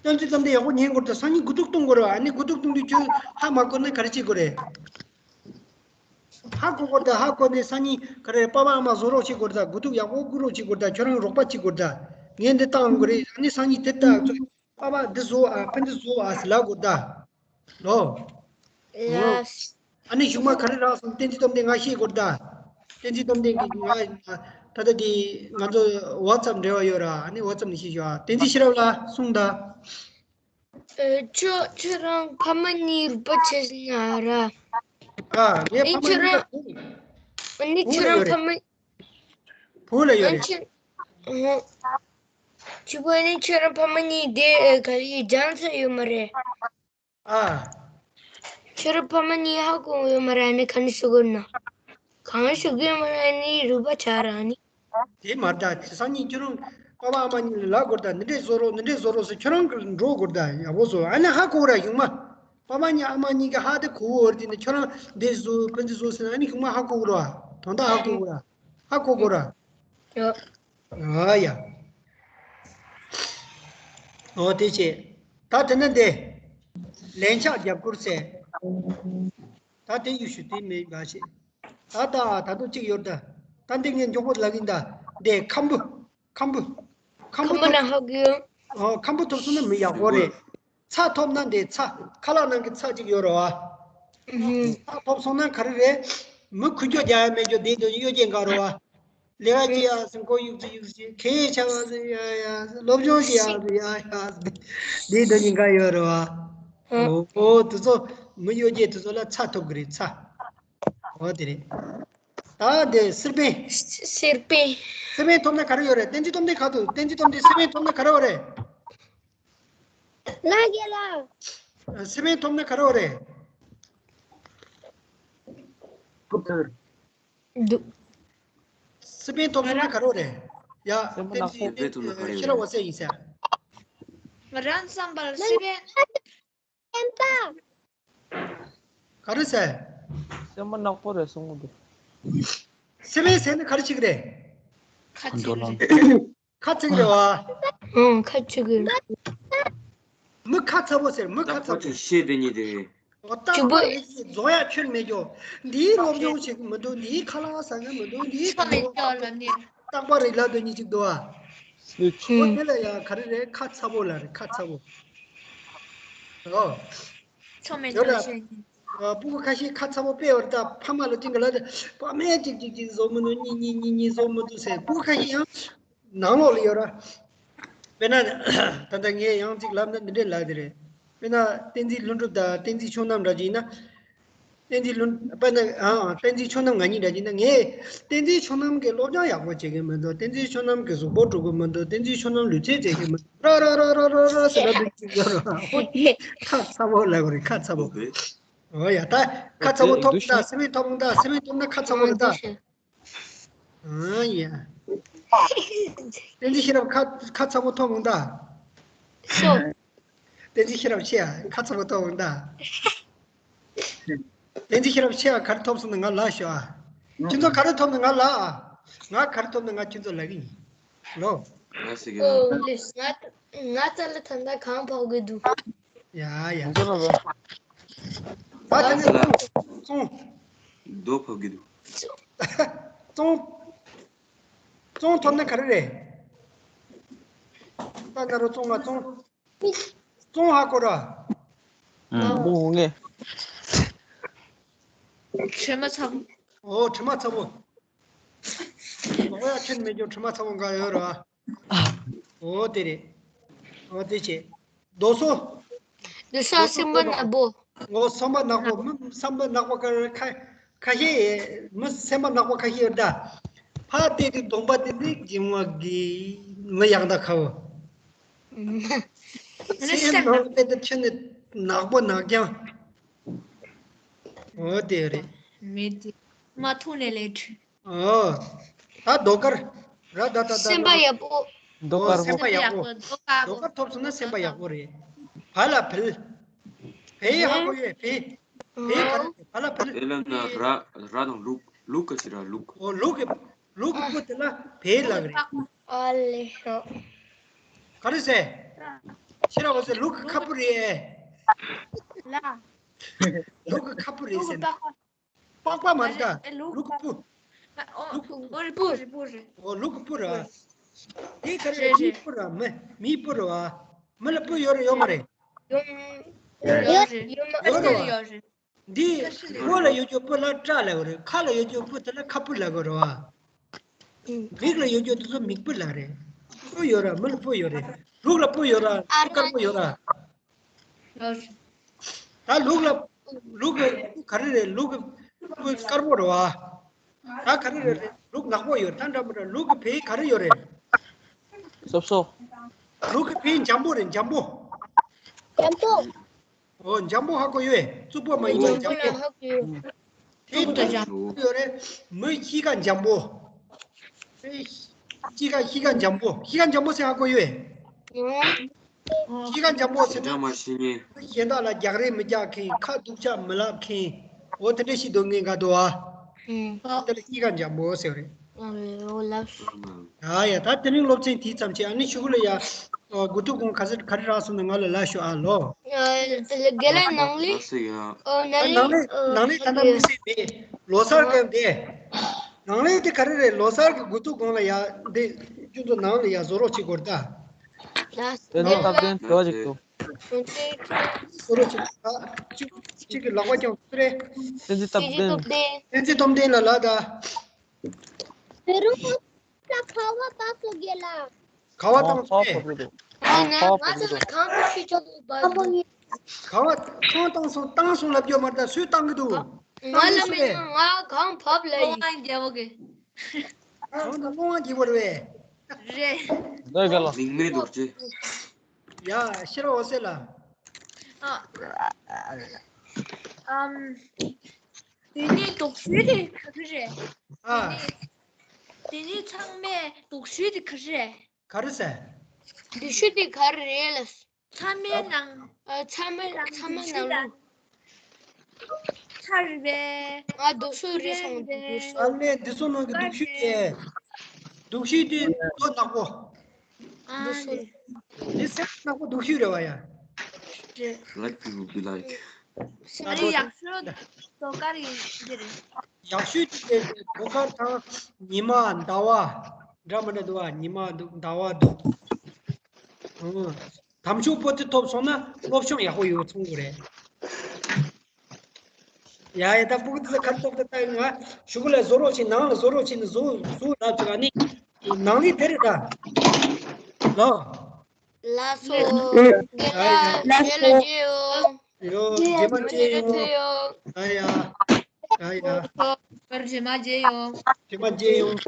བསྟན་འཛིན་སྟོབས་ལྡན་ཡག་པོ་ཉན་དགོས་རེད་ད། སང་ཉིན་དགུ་ཐུག་གཏོང་དགོས་རེད་བ། ཨ་ནི་དགུ་ཐུག་གཏོང་དུས་ཁྱོད་ཧ་མ་གོ་ན་ག་རེ་བྱེད་དགོས་རེད། ཧ་གོ་དགོས་རེད་ད། ཧ་གོ་ནས་སང་ཉིན་ག་རེ་པ་ཕ་ཨ་མ་བཟོ་རོགས་བྱེད་དགོས་རེད་ད། དགུ་ཐུག་ཡག་པོ་བསྐུར་རོགས་བྱེད་དགོས་རེད་ད། ཁྱོད་རང་རོགས་པ་བྱེད་དགོས་རེད་ད། ངས་འདི་བཏང་དགོས་རེད། ཨ་ནི་སང་ཉིན་དེ་ལྟ་ཚོ། པ་ཕ་འདི་བཟོ་ཨ། ཕ་འདི་བཟོ་ཨ་ཟེར་ལབ་དགོས་རེད་ད། ལོ། ཡ། ཨ་ནི་གཞུག་མ་ག་རེ་རག་སོང་། བསྟན་འཛིན་སྟོབས་ལྡན་ང་ཤེས་དགོས་རེད་ད། བསྟན་འཛིན་སྟོབས་ལྡན་གྱིས་ང་ད་ལྟ་དེ་ང་ཚོ་ཝ་ཙབ་འབྲེལ་བ་ཡོད་ར། ཨ་ནི་ཝ་ཙབ་ནས་ཤེས་ཤོག་ཨ། བསྟན་འཛིན་ཤེས་རབ་ལགས་གསུངས་ད། ཨ། ཁྱོད་ཁྱོད་རང་ཕ་མ་གཉིས་རུས་པ་ཆད་ན་ར། ཨ། ངའི་ཕ་མ་གཉིས་ཀ་བུ། ཨ་ནི་ཁྱོད་རང་ཕ་མ། བུ་ལ་ཡོད་རེད། ཁྱོད། ཨ། ཁྱོད་བུ་ནི་ཁྱོད་རང་ཕ་མ་གཉིས་དེ་ག་ལེར་སྦྱངས་ཚར་ཡོད་མ་རེད། ཨ། ཁྱོད་རང་ཕ་མ་གཉིས་ཧ་གོ་ཡོད་མ་རེད། ཨ་ནི་ག་ནས་ཞུ་དགོས་ན། གང་ཞུ་གི་ཡོད་མ་རེད། ཨ་ནི་རུས་པ་ཆག་ར་ཨ་ནི། དེ་མ་རེད་ད། དེང་སང་ཉིན་ཁྱོད་རང་པ་ཕ་ཨ་མ་གཉིས་ལ་ལབ་དགོས་རེད་ད། འདི་འདྲས་བཟོ་རོགས། འདི་འདྲས་བཟོ་རོགས་ཟེར། ཁྱོད་རང་གིས་འགྲོ་དགོས་རེད་ད། ཡག་པོ་བཟོ། ཨ་ནི་ཧ་གོ་ར་གཞུག་མ། པ་ཕ་གཉིས་ཨ་མ་གཉིས་ཀྱིས་ཧ་དེ་གོ་གི་རེད་དེ། ཁྱོད་རང་འདི་བཟོ་ཕ་འདི་བཟོ་ཟེར་ན་ཨ་ནི་གཞུག་མ་ཧ་གོ་གི་རེད་བ། དོན་དག་ཧ་གོ་གི་རེད། ཧ་གོ་གི་རེད། ཨ་ཡ། འོ་དེ་བྱས། ད་དེ་ནས་འདི། ལན་ཆགས་རྒྱབ་སྐུར་ཟེར། ད་དེ་ཡུལ་ཤུལ་དེ་མེད་པ་བྱས། ད་ད་ད་དུང་གཅིག་ཡོད་ད། ད་འདི་ངས་མགྱོགས་པོ་ལབ་ཡིན་ད། འདི་ཁམ་བུ། ཁམ་བུ། ཁམ་བུ་ཁམ་བུ་ཐོབ་ན་ཧ་གོ་ཡོད། ཨོ། ཁམ་བུ་ཐོབ་སོང་ན་མི་ཡག་པོ་རེད། ཚྭ་ཐོབ་ན་འདི་ཚྭ། ཁ་ལག་ནང་གི་ཚྭ་གཅིག་ཡོད་རེད་བ། ཨུ་ཧུ། ཚྭ་ཐོབ་སོང་ན་ག་རེ་རེད། མི་ཁུ་རྒྱོ་རྒྱག་ཡ་མེད་རྒྱོ། དེ་དོན་གཡོ་སྒྱེ་འགའ་རེད་བ། ལས་ཀ་ཅི་ཡ་ཟེར་མགོ་གཡུག་ཅི་གཡུག་ཅི། ཁེ་ཆ་བ་ཟེར་ཡ་ཡ་ཟེར། སློབ་སྦྱོང་ཅི་ཡ་ཟེར་ཡ་ཡ་ཟེར། དེ་དོན་གཉིས་ཀ་ཡོད་རེད་བ། ཨོ། ཨོ་དེ་ཚོ་མི་གཡོ་སྒྱེ་དེ་ཚོ་ལ་ཚྭ་ཐོབ་གི་རེད། ཚྭ། འོ་དེ་རེད། ད་དེ་སེར་པན། སེར་པན། སེར་པན་ཐོབ་ན་ག་རེ་ཡོད་རེད། བསྟན་འཛིན་སྟོབས་ལྡན་ག་དུས། བསྟན་འཛིན་སྟོབས་ལྡན་སེར་པན་ཐོབ་ན་ག་རེ་ཡོད་རེད། ལགས་རྒན་ལགས། སེར་པན་ཐོབ་ན་ག་རེ་ཡོད་རེད། འདུག་སེར་པན་ཐོབ་སོང་ན་ག་རེ་ཡོད་རེད། ཡ། སེར་པན་ནག་པོ། སེར་པན་ཐོབ་ན་ག་རེ་ཡོད་རེད། ཤེས་རབ་བ་སེ་ཡིན་ཟེར། ང་རང་བསམ་པར་སེར་པན། སེམས་པ། ག་རེ་ཟེར། སེམས་པ་ནག་པོ་རེད་གསུང་གི་འདུག་སེམས་པའི་ཟེར་ནི་ག་རེ་བྱེད་ཀྱི་རེད། ཁ་ཚིག་རེད། ཁ་ཚིག་རེད་བ། ཨང་། ཁ་ཚིག་རེད། མི་ཁ་ཚ་པོ་ཟེར། མི་ཁ་ཚ་པོ། ཤེས་དེ་ཉིད་དེ་རེད། ཨོ། རྟག་པ་རིགས་ཀྱི་རྫོགས་ཡ་ཁྱོན་མེད་ཀྱོ། འདིའི་སློབ་སྦྱོང་བྱེད་ཀྱི་མི་འདུག་འདིའི་ཁ་ལག་ཟ་གི་མི་འདུག་འདིའི་ཆོ་མེད་ཀྱོ་ལབ་ནས། རྟག་པ་རིགས་ལབ་དེ་ཉིད་ཅིག་འདུག་ཨ། ཨོ། དེ་ལ་ཡ་ག་རེ་རེད། ཁ་ཚ་པོ་ལ་རེད། ཁ་ཚ་པོ། ཨོ། ཆོ་མེད་ཡོད་ཀྱོ་ར། ཤེས་ནི། ཨ། སྤུ་གུ་ཁ་ཤས་ཁ་ཚ་པོ་དཔེ་ཡོད་རེད། ད་ཕ་མ་ལ་ཅིག་གི་ལབ་དེ། ཕ་མས་ཅིག་ཅིག་ཅིག་བཟོ་མི་འདུག་གཉིས་གཉིས་གཉིས་གཉིས་བཟོ་མི་འདུག་ཟེར། སྤུ་གུ་ཁ་ཤས་ཡང་ནང་ལོགས་ལ་ཡོད་ར། དཔེར་ན། ད་ལྟ་ངས་ཡང་ཅིག་ལབ་ན་འདི་འདྲས་ལབ་དེ་རེད། དཔེར་ན་བསྟན་འཛིན་ལྷུན་གྲུབ་དང་བསྟན་འཛིན་ཆོས་རྣམ་འདྲ་ཅིག་ཡིན་ན། བསྟན་འཛིན་ལྷུན། དཔེར་ན། ཨ། བསྟན་འཛིན་ཆོས་རྣམ་ང་གཉིས་འདྲ་ཅིག་ཡིན་ན། ངས་བསྟན་འཛིན་ཆོས་རྣམ་གྱི་སློབ་སྦྱོང་ཡག་པོ་བྱེད་ཀྱི་མི་འདུག་བསྟན་འཛིན་ཆོས་རྣམ་གྱི་གཟུགས་པོ་འགྲོ་གི་མི་འདུག་བསྟན་འཛིན་ཆོས་རྣམ་ལུས་རྩལ་མཛད་ཀྱི་མི་འདུག་ར་ར་ར་ར་ར་ར་ཟེར་ལབ་དེ་ཅིག་ཡོད་ར། ཁ་ཚ་པོ་ལབ་དགོས་རེད། ཁ་ཚ་པོ། ཨོ་ཡ། ད་ཁ་ཚ་པོ་ཐོབ་ད། སེམས་ཐོབ་ད། སེམས་ཐོབ་ན་ཁ་ཚ་པོ་ད། ཨང་ཡ། བསྟན་འཛིན་ཤེས་རབ་ཁ་ཁ་ཚ་པོ་ཐོབ་འོང་ད། སོ། བསྟན་འཛིན་ཤེས་རབ་ཆེ་ཡ་ཁ་ཚ་པོ་ཐོབ་འོང་ད། བསྟན་འཛིན་ཤེས་རབ་ཆེ་ཡ་ག་རེ་ཐོབ་སོང་ན་ང་ལབ་ཤོག་ཨ། ཁྱོད་ཚོ་ག་རེ་ཐོབ་ན་ང་ལབ་ཨ། ང་ག་རེ་ཐོབ་ན་ང་ཁྱོད་ཚོ་ལབ་གི་ཡིན། ལོ། ང་ཟེར་གི་ཨོ་ལ། ལེ། ང་ང་ཙ་ལ་ད་ལྟ་གང་ཕོག་གི་འདུག་ཡ་ཡ། ང་ཚོ་ལ་བ། ད་དེ་ནས་བཙོང་། རྡོ་ཕབ་གི་འདུག་བཙོང་། བཙོང་ཐོབ་ན་ག་རེ་རེད། ད་ང་རོ་བཙོང་ང་བཙོང་། བཙོང་ཧ་གོ་ར། ཨང་། བཙོང་ངེ། དྲི་མ་ཚ་པོ། ཨོ་དྲི་མ་ཚ་པོ། ཨོ་ཡ་ཁྱོད་མེད་རྒྱུ་དྲི་མ་ཚ་པོ་འགའ་ཡོད་ར། ཨོ་དེ་རེད། ཨོ་དེ་བྱེད། རྡོ་སོ། རྡོ་སོ་སེམས་པ་ནག་པོ། ཨོ་བསམ་པ་ནག་པོ། མི་བསམ་པ་ནག་པོ་ཁ་ཁ་ཁ་ཤས། མི་སེམས་པ་ནག་པོ་ཁ་ཤས་ཡོད་ད། ཕ་དེ་དེ་གདོང་པ་དེ་དེ་སྦྱིན་བ་གི་མི་ཡག་ད་ཁ་བོ། སེམས་ནག་པོ་དེ་ཁྱོད་ནི་ནག་པོ་ནག་རྐྱང་། ཨོ་དེ་རེད། མེད་དེ། མ་ཐུག་ནས་ལས་འཕྲོས། ཨོ། ད་རྡོ་དཀར། ར་ད་ད་ད་སེམས་པ་ཡག་པོ། རྡོ་དཀར་པོ། སེམས་པ་ཡག་པོ། རྡོ་དཀར་ཐོབ་སོང་ན་སེམས་པ་ཡག་པོ་རེད། བ་ལ་བལ། བལ་ཧ་གོ་ཡོད། བལ། བལ་ག་རེ་རེད། བ་ལ་བལ། དེ་ལ་ན་ར་ར་དང་ལུག་ལུག་ག་ཅི་ར་ལུག་ཨོ་ལུག་གི་ལུག་གི་སྤུ་དེ་ལ་བལ་ལབ་རེད། ཨ་ལེ་ཧོ། ག་རེ་ཟེར། ཤེས་ར་འོ་ཟེར། ལུག་གི་ཁ་སྤུ་རེད། ལ། ལུག་གི་ཁ་སྤུ་རེད་ཟེར། ལུག་གི་པགས་པ། པགས་པ་མ་རེད་ད། ཨེ་ལུག་ལུག་གི་སྤུ། ཨོ་ལུག་ཨོ་རི་པུ་རི་པུ་རི། ཨོ་ལུག་གི་སྤུ་ར། དེ་ག་རེ་རེད། མིའི་སྤུ་ར། མི་མིའི་སྤུ་ར་བ། མི་ལ་སྤུ་ཡོད་རེད་ཡོད་མ་རེད། ཡོད་ཡོད་རེད། ཡོད་རེད་བ། ཡོད་རེད། འདི་ཁོ་ལ་ཡོད་རྒྱུ་སྤུ་ལ་སྐྲ་ལབ་དགོས་རེད། ཁ་ལ་ཡོད་རྒྱུ་སྤུ་དེ་ལ་ཁ་སྤུ་ལབ་དགོས་རེད་བ། མིག་ལ་ཡོད་རྒྱུ་དེ་ཚོ་མིག་སྤུ་ལབ་རེད། སྤུ་ཡོད་ར། མི་ལ་སྤུ་ཡོད་རེད། ལུག་ལ་སྤུ་ཡོད་ར། སྤུ་དཀར་པོ་ཡོད་ར། ད་ལུག་ལ་ལུག་གི་སྤུ་ག་རེ་རེད། ལུག་གི་སྤུ་དཀར་པོ་རེད་བ། ད་ག་རེ་རེད། ལུག་ནག་པོ་ཡོད། ད་འདྲ་མི་འདྲ་ལུག་གི་བལ་ག་རེ་ཡོད་རེད། སོབ་སོ། ལུག་གི་བལ་འཇམ་པོ་རེད། འཇམ་པོ། འཇམ་པོ། ཨོ་འཇམ་པོ་ཧ་གོ་ཡོད། རྩུབ་པོ་མ་ཡིན་པ་འཇམ་པོ། འཇམ་པོ་ལ་ཧ་གོ་ཡོད། དེ་ཡོད་རེད། མི་གཤིས་ཀ་འཇམ་པོ། གཤིས་ཀ་གཤིས་ཀ་འཇམ་པོ། གཤིས་ཀ་འཇམ་པོ་ཟེར་ཧ་གོ་ཡོད། གཤིས་ཀ་འཇམ་པོ་ཟེར་ན། འཇམ་པ་ཤེས་ཉེན། གཞན་དག་ལ་རྒྱག་རེས་མི་རྒྱག་མཁན། ཁ་སྡུག་ཅག་མི་ལབ་མཁན། འོ་དེ་འདྲ་ཞིག་འདུག་ངེས་ག་འདུག་ཨ། ཨུམ། དེ་ལ་གཤིས་ཀ་འཇམ་པོ་ཟེར་རེད། ཨོ་ལབ། ཨ་ཡ། ད་དེ་རིང་སློབ་ཚན་དེ་ཙམ་བྱས། ཨ་ནི་གཞུག་ལ་ཡ། ཨོ། དགུ་ཐུག་གུང་ག་ཚོད་ག་རེ་རག་སོང་ན་ང་ལ་ལབ་ཤོག་ཨ་ལོ། ཨ་རྒན་ལགས་ནང་ལས། ཨོ་ནང་ལས། ནང་ལས་ད་ལྟ་དམིགས་བསལ་མེད། ལོ་གསར་སྐབས་དེ། ནང་ལས་དེ་ག་རེ་རེད། ལོ་གསར་གྱི་དགུ་ཐུག་གུང་ལ་ཡ་འདི་ཁྱོད་ཚོ་ནང་ལ་ཡ་བཟོ་རོགས་བྱེད་དགོས་རེད་ད། ལགས་སོ། དེ་ནས་སྟབས་བདེ་བ་ཅིག་འདུག་བཟོ་རོགས་བྱེད་ད། གཅིག་གཅིག་གི་ལག་པ་བརྐྱངས་ཚུར་རེད། བསྟན་འཛིན་སྟབས་བདེ། བསྟན་འཛིན་སྟོབས་ལྡན་ལ་ལ་ད། བེ་རུ་ལ་ཁ་བ་བཏང་སོ་རྒན་ལགས། ཁ་བ་བཏང་སོ་ཨེ། ཨ་ང་ང་ཚོ་ལ་གང་དུ་ཤི་ཆོག་གི་བ། ཁ་བ་གང་བཏང་སོང་། བཏང་སོང་ལབ་རྒྱུ་མ་རེད་ད། སུས་བཏང་གི་འདུག་ང་ལ་མིན་ན་ང་གང་བབ་ལ་ཡིན། ལོང་བ་རྒྱལ་པོ་གི། གང་དུ་ལོང་བ་རྒྱལ་པོ་རེད། རེད། འདོད་ག་ལ། མིང་མེད་འདུག་ཅེ། ཡ་ཤེས་རབ་འོད་ཟེར་ལགས། ཨ། ཨམ། དེ་ནས་དོགས་གཞི་དེ་ག་རེ་རེད། ཨ། དེ་ནས་དེ་ནས་ཚང་མས་དོགས་གཞི་དེ་ག་རེ་རེད། ག་རེ་ཟེར། དོགས་གཞི་དེ་ག་རེ་རེད་ལགས། ཚང་མའི་ནང་། ཨ། ཚང་མའི་ཚང་མའི་ནང་ལོགས། ཚར་བས། ང་དོགས་གཞི་རེད་སོང་། དོགས་གཞི། ཨ་ལས་འདི་ཚོ་ནང་གི་དོགས་གཞི་དེ། དོགས་གཞི་དེ་རྡོ་ནག་པོ། ཨ་ལས། འདི་སེམས་ནག་པོ་དོགས་གཞི་རེད་བ་ཡ། རེད། Black people be like. ཤ་རི་ཡག་ཤོས་དོ་དཀར་ཡིན་འདི་རེད། ཡག་ཤོས་དེ་དོ་དཀར་དང་ཉི་མ་ཟླ་བ་འདྲ་མི་འདྲ་འདུག་ཨ། ཉི་མ་འདུག་ཟླ་བ་འདུག་ཨང་། དམ་ཆོས་པོ་ཏི་ཐོབ་སོང་ན་སློབ་སྦྱོང་ཡག་པོ་ཡོད་ཚོང་གི་རེད། ཡ་ཡ། ད་ཕྲུ་གུ་དེ་ཚོ་ཁ་ཐོབ་ད་ལྟ་ང་གཞུག་ལ་བཟོ་རོགས་བྱེད། ནང་ལ་བཟོ་རོགས་བྱེད་ནས་བཟོ་བཟོ་ལབ་ཅིག་ཨ་ནི་ནང་ལས་དེ་རེད་ད། ལོ། ལགས་སོ། ཡ་ཡ། ལགས་སོ། ལགས་སོ། ཡོ། རྗེས་མ་མཇལ་ཡོང་། ཡ་ཡ། ཡ་ཡ། ཡ་ཡ། རྗེས་མ་མཇལ་ཡོང་། རྗེས་མ་མཇལ་ཡོང་།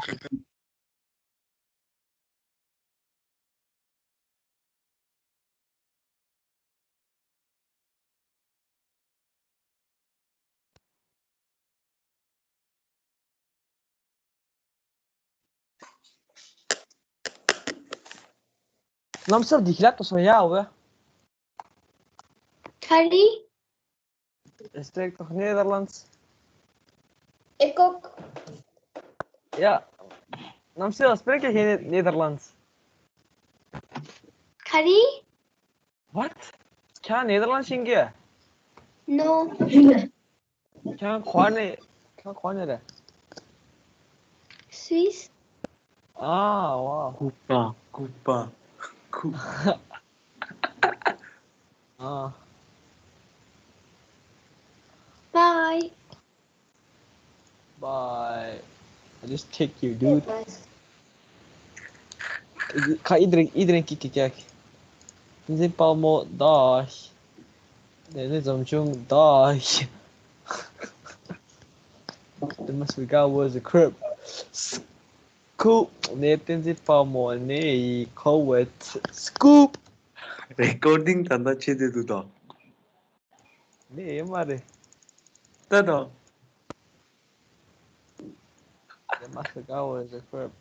ལམ་སང་འདི་ཁྱེད་ལ་ཏོ་སོ་ཡ་འོ། ག་རེ། Spreek toch Nederlands? Ik ook. Ja. Nam seo, spreek je geen Nederlands? ག་རེ། Wat? ཁྱེད་Nederlands ཤེས་ཀྱི། No. ཁྱེད་ག་ནས། ཁྱེད་ག་ནས་རེད། Suisse. Ah, wow. Cupa, cupa, cupa. Ah, Bye. bye. I just kick you, dude. Bye. Ka iedereen, iedereen kick ik echt. Dit is Palmo, dag. Nee, dit is Zomchung, dag. The most we got was a crib. Scoop. Nee, dit is Palmo, nee, Kowet. Scoop. Recording ད་ལྟ་བྱེད་དེ་འདུག་ད། Nee, maar. ད་ད། The most we got was a crib.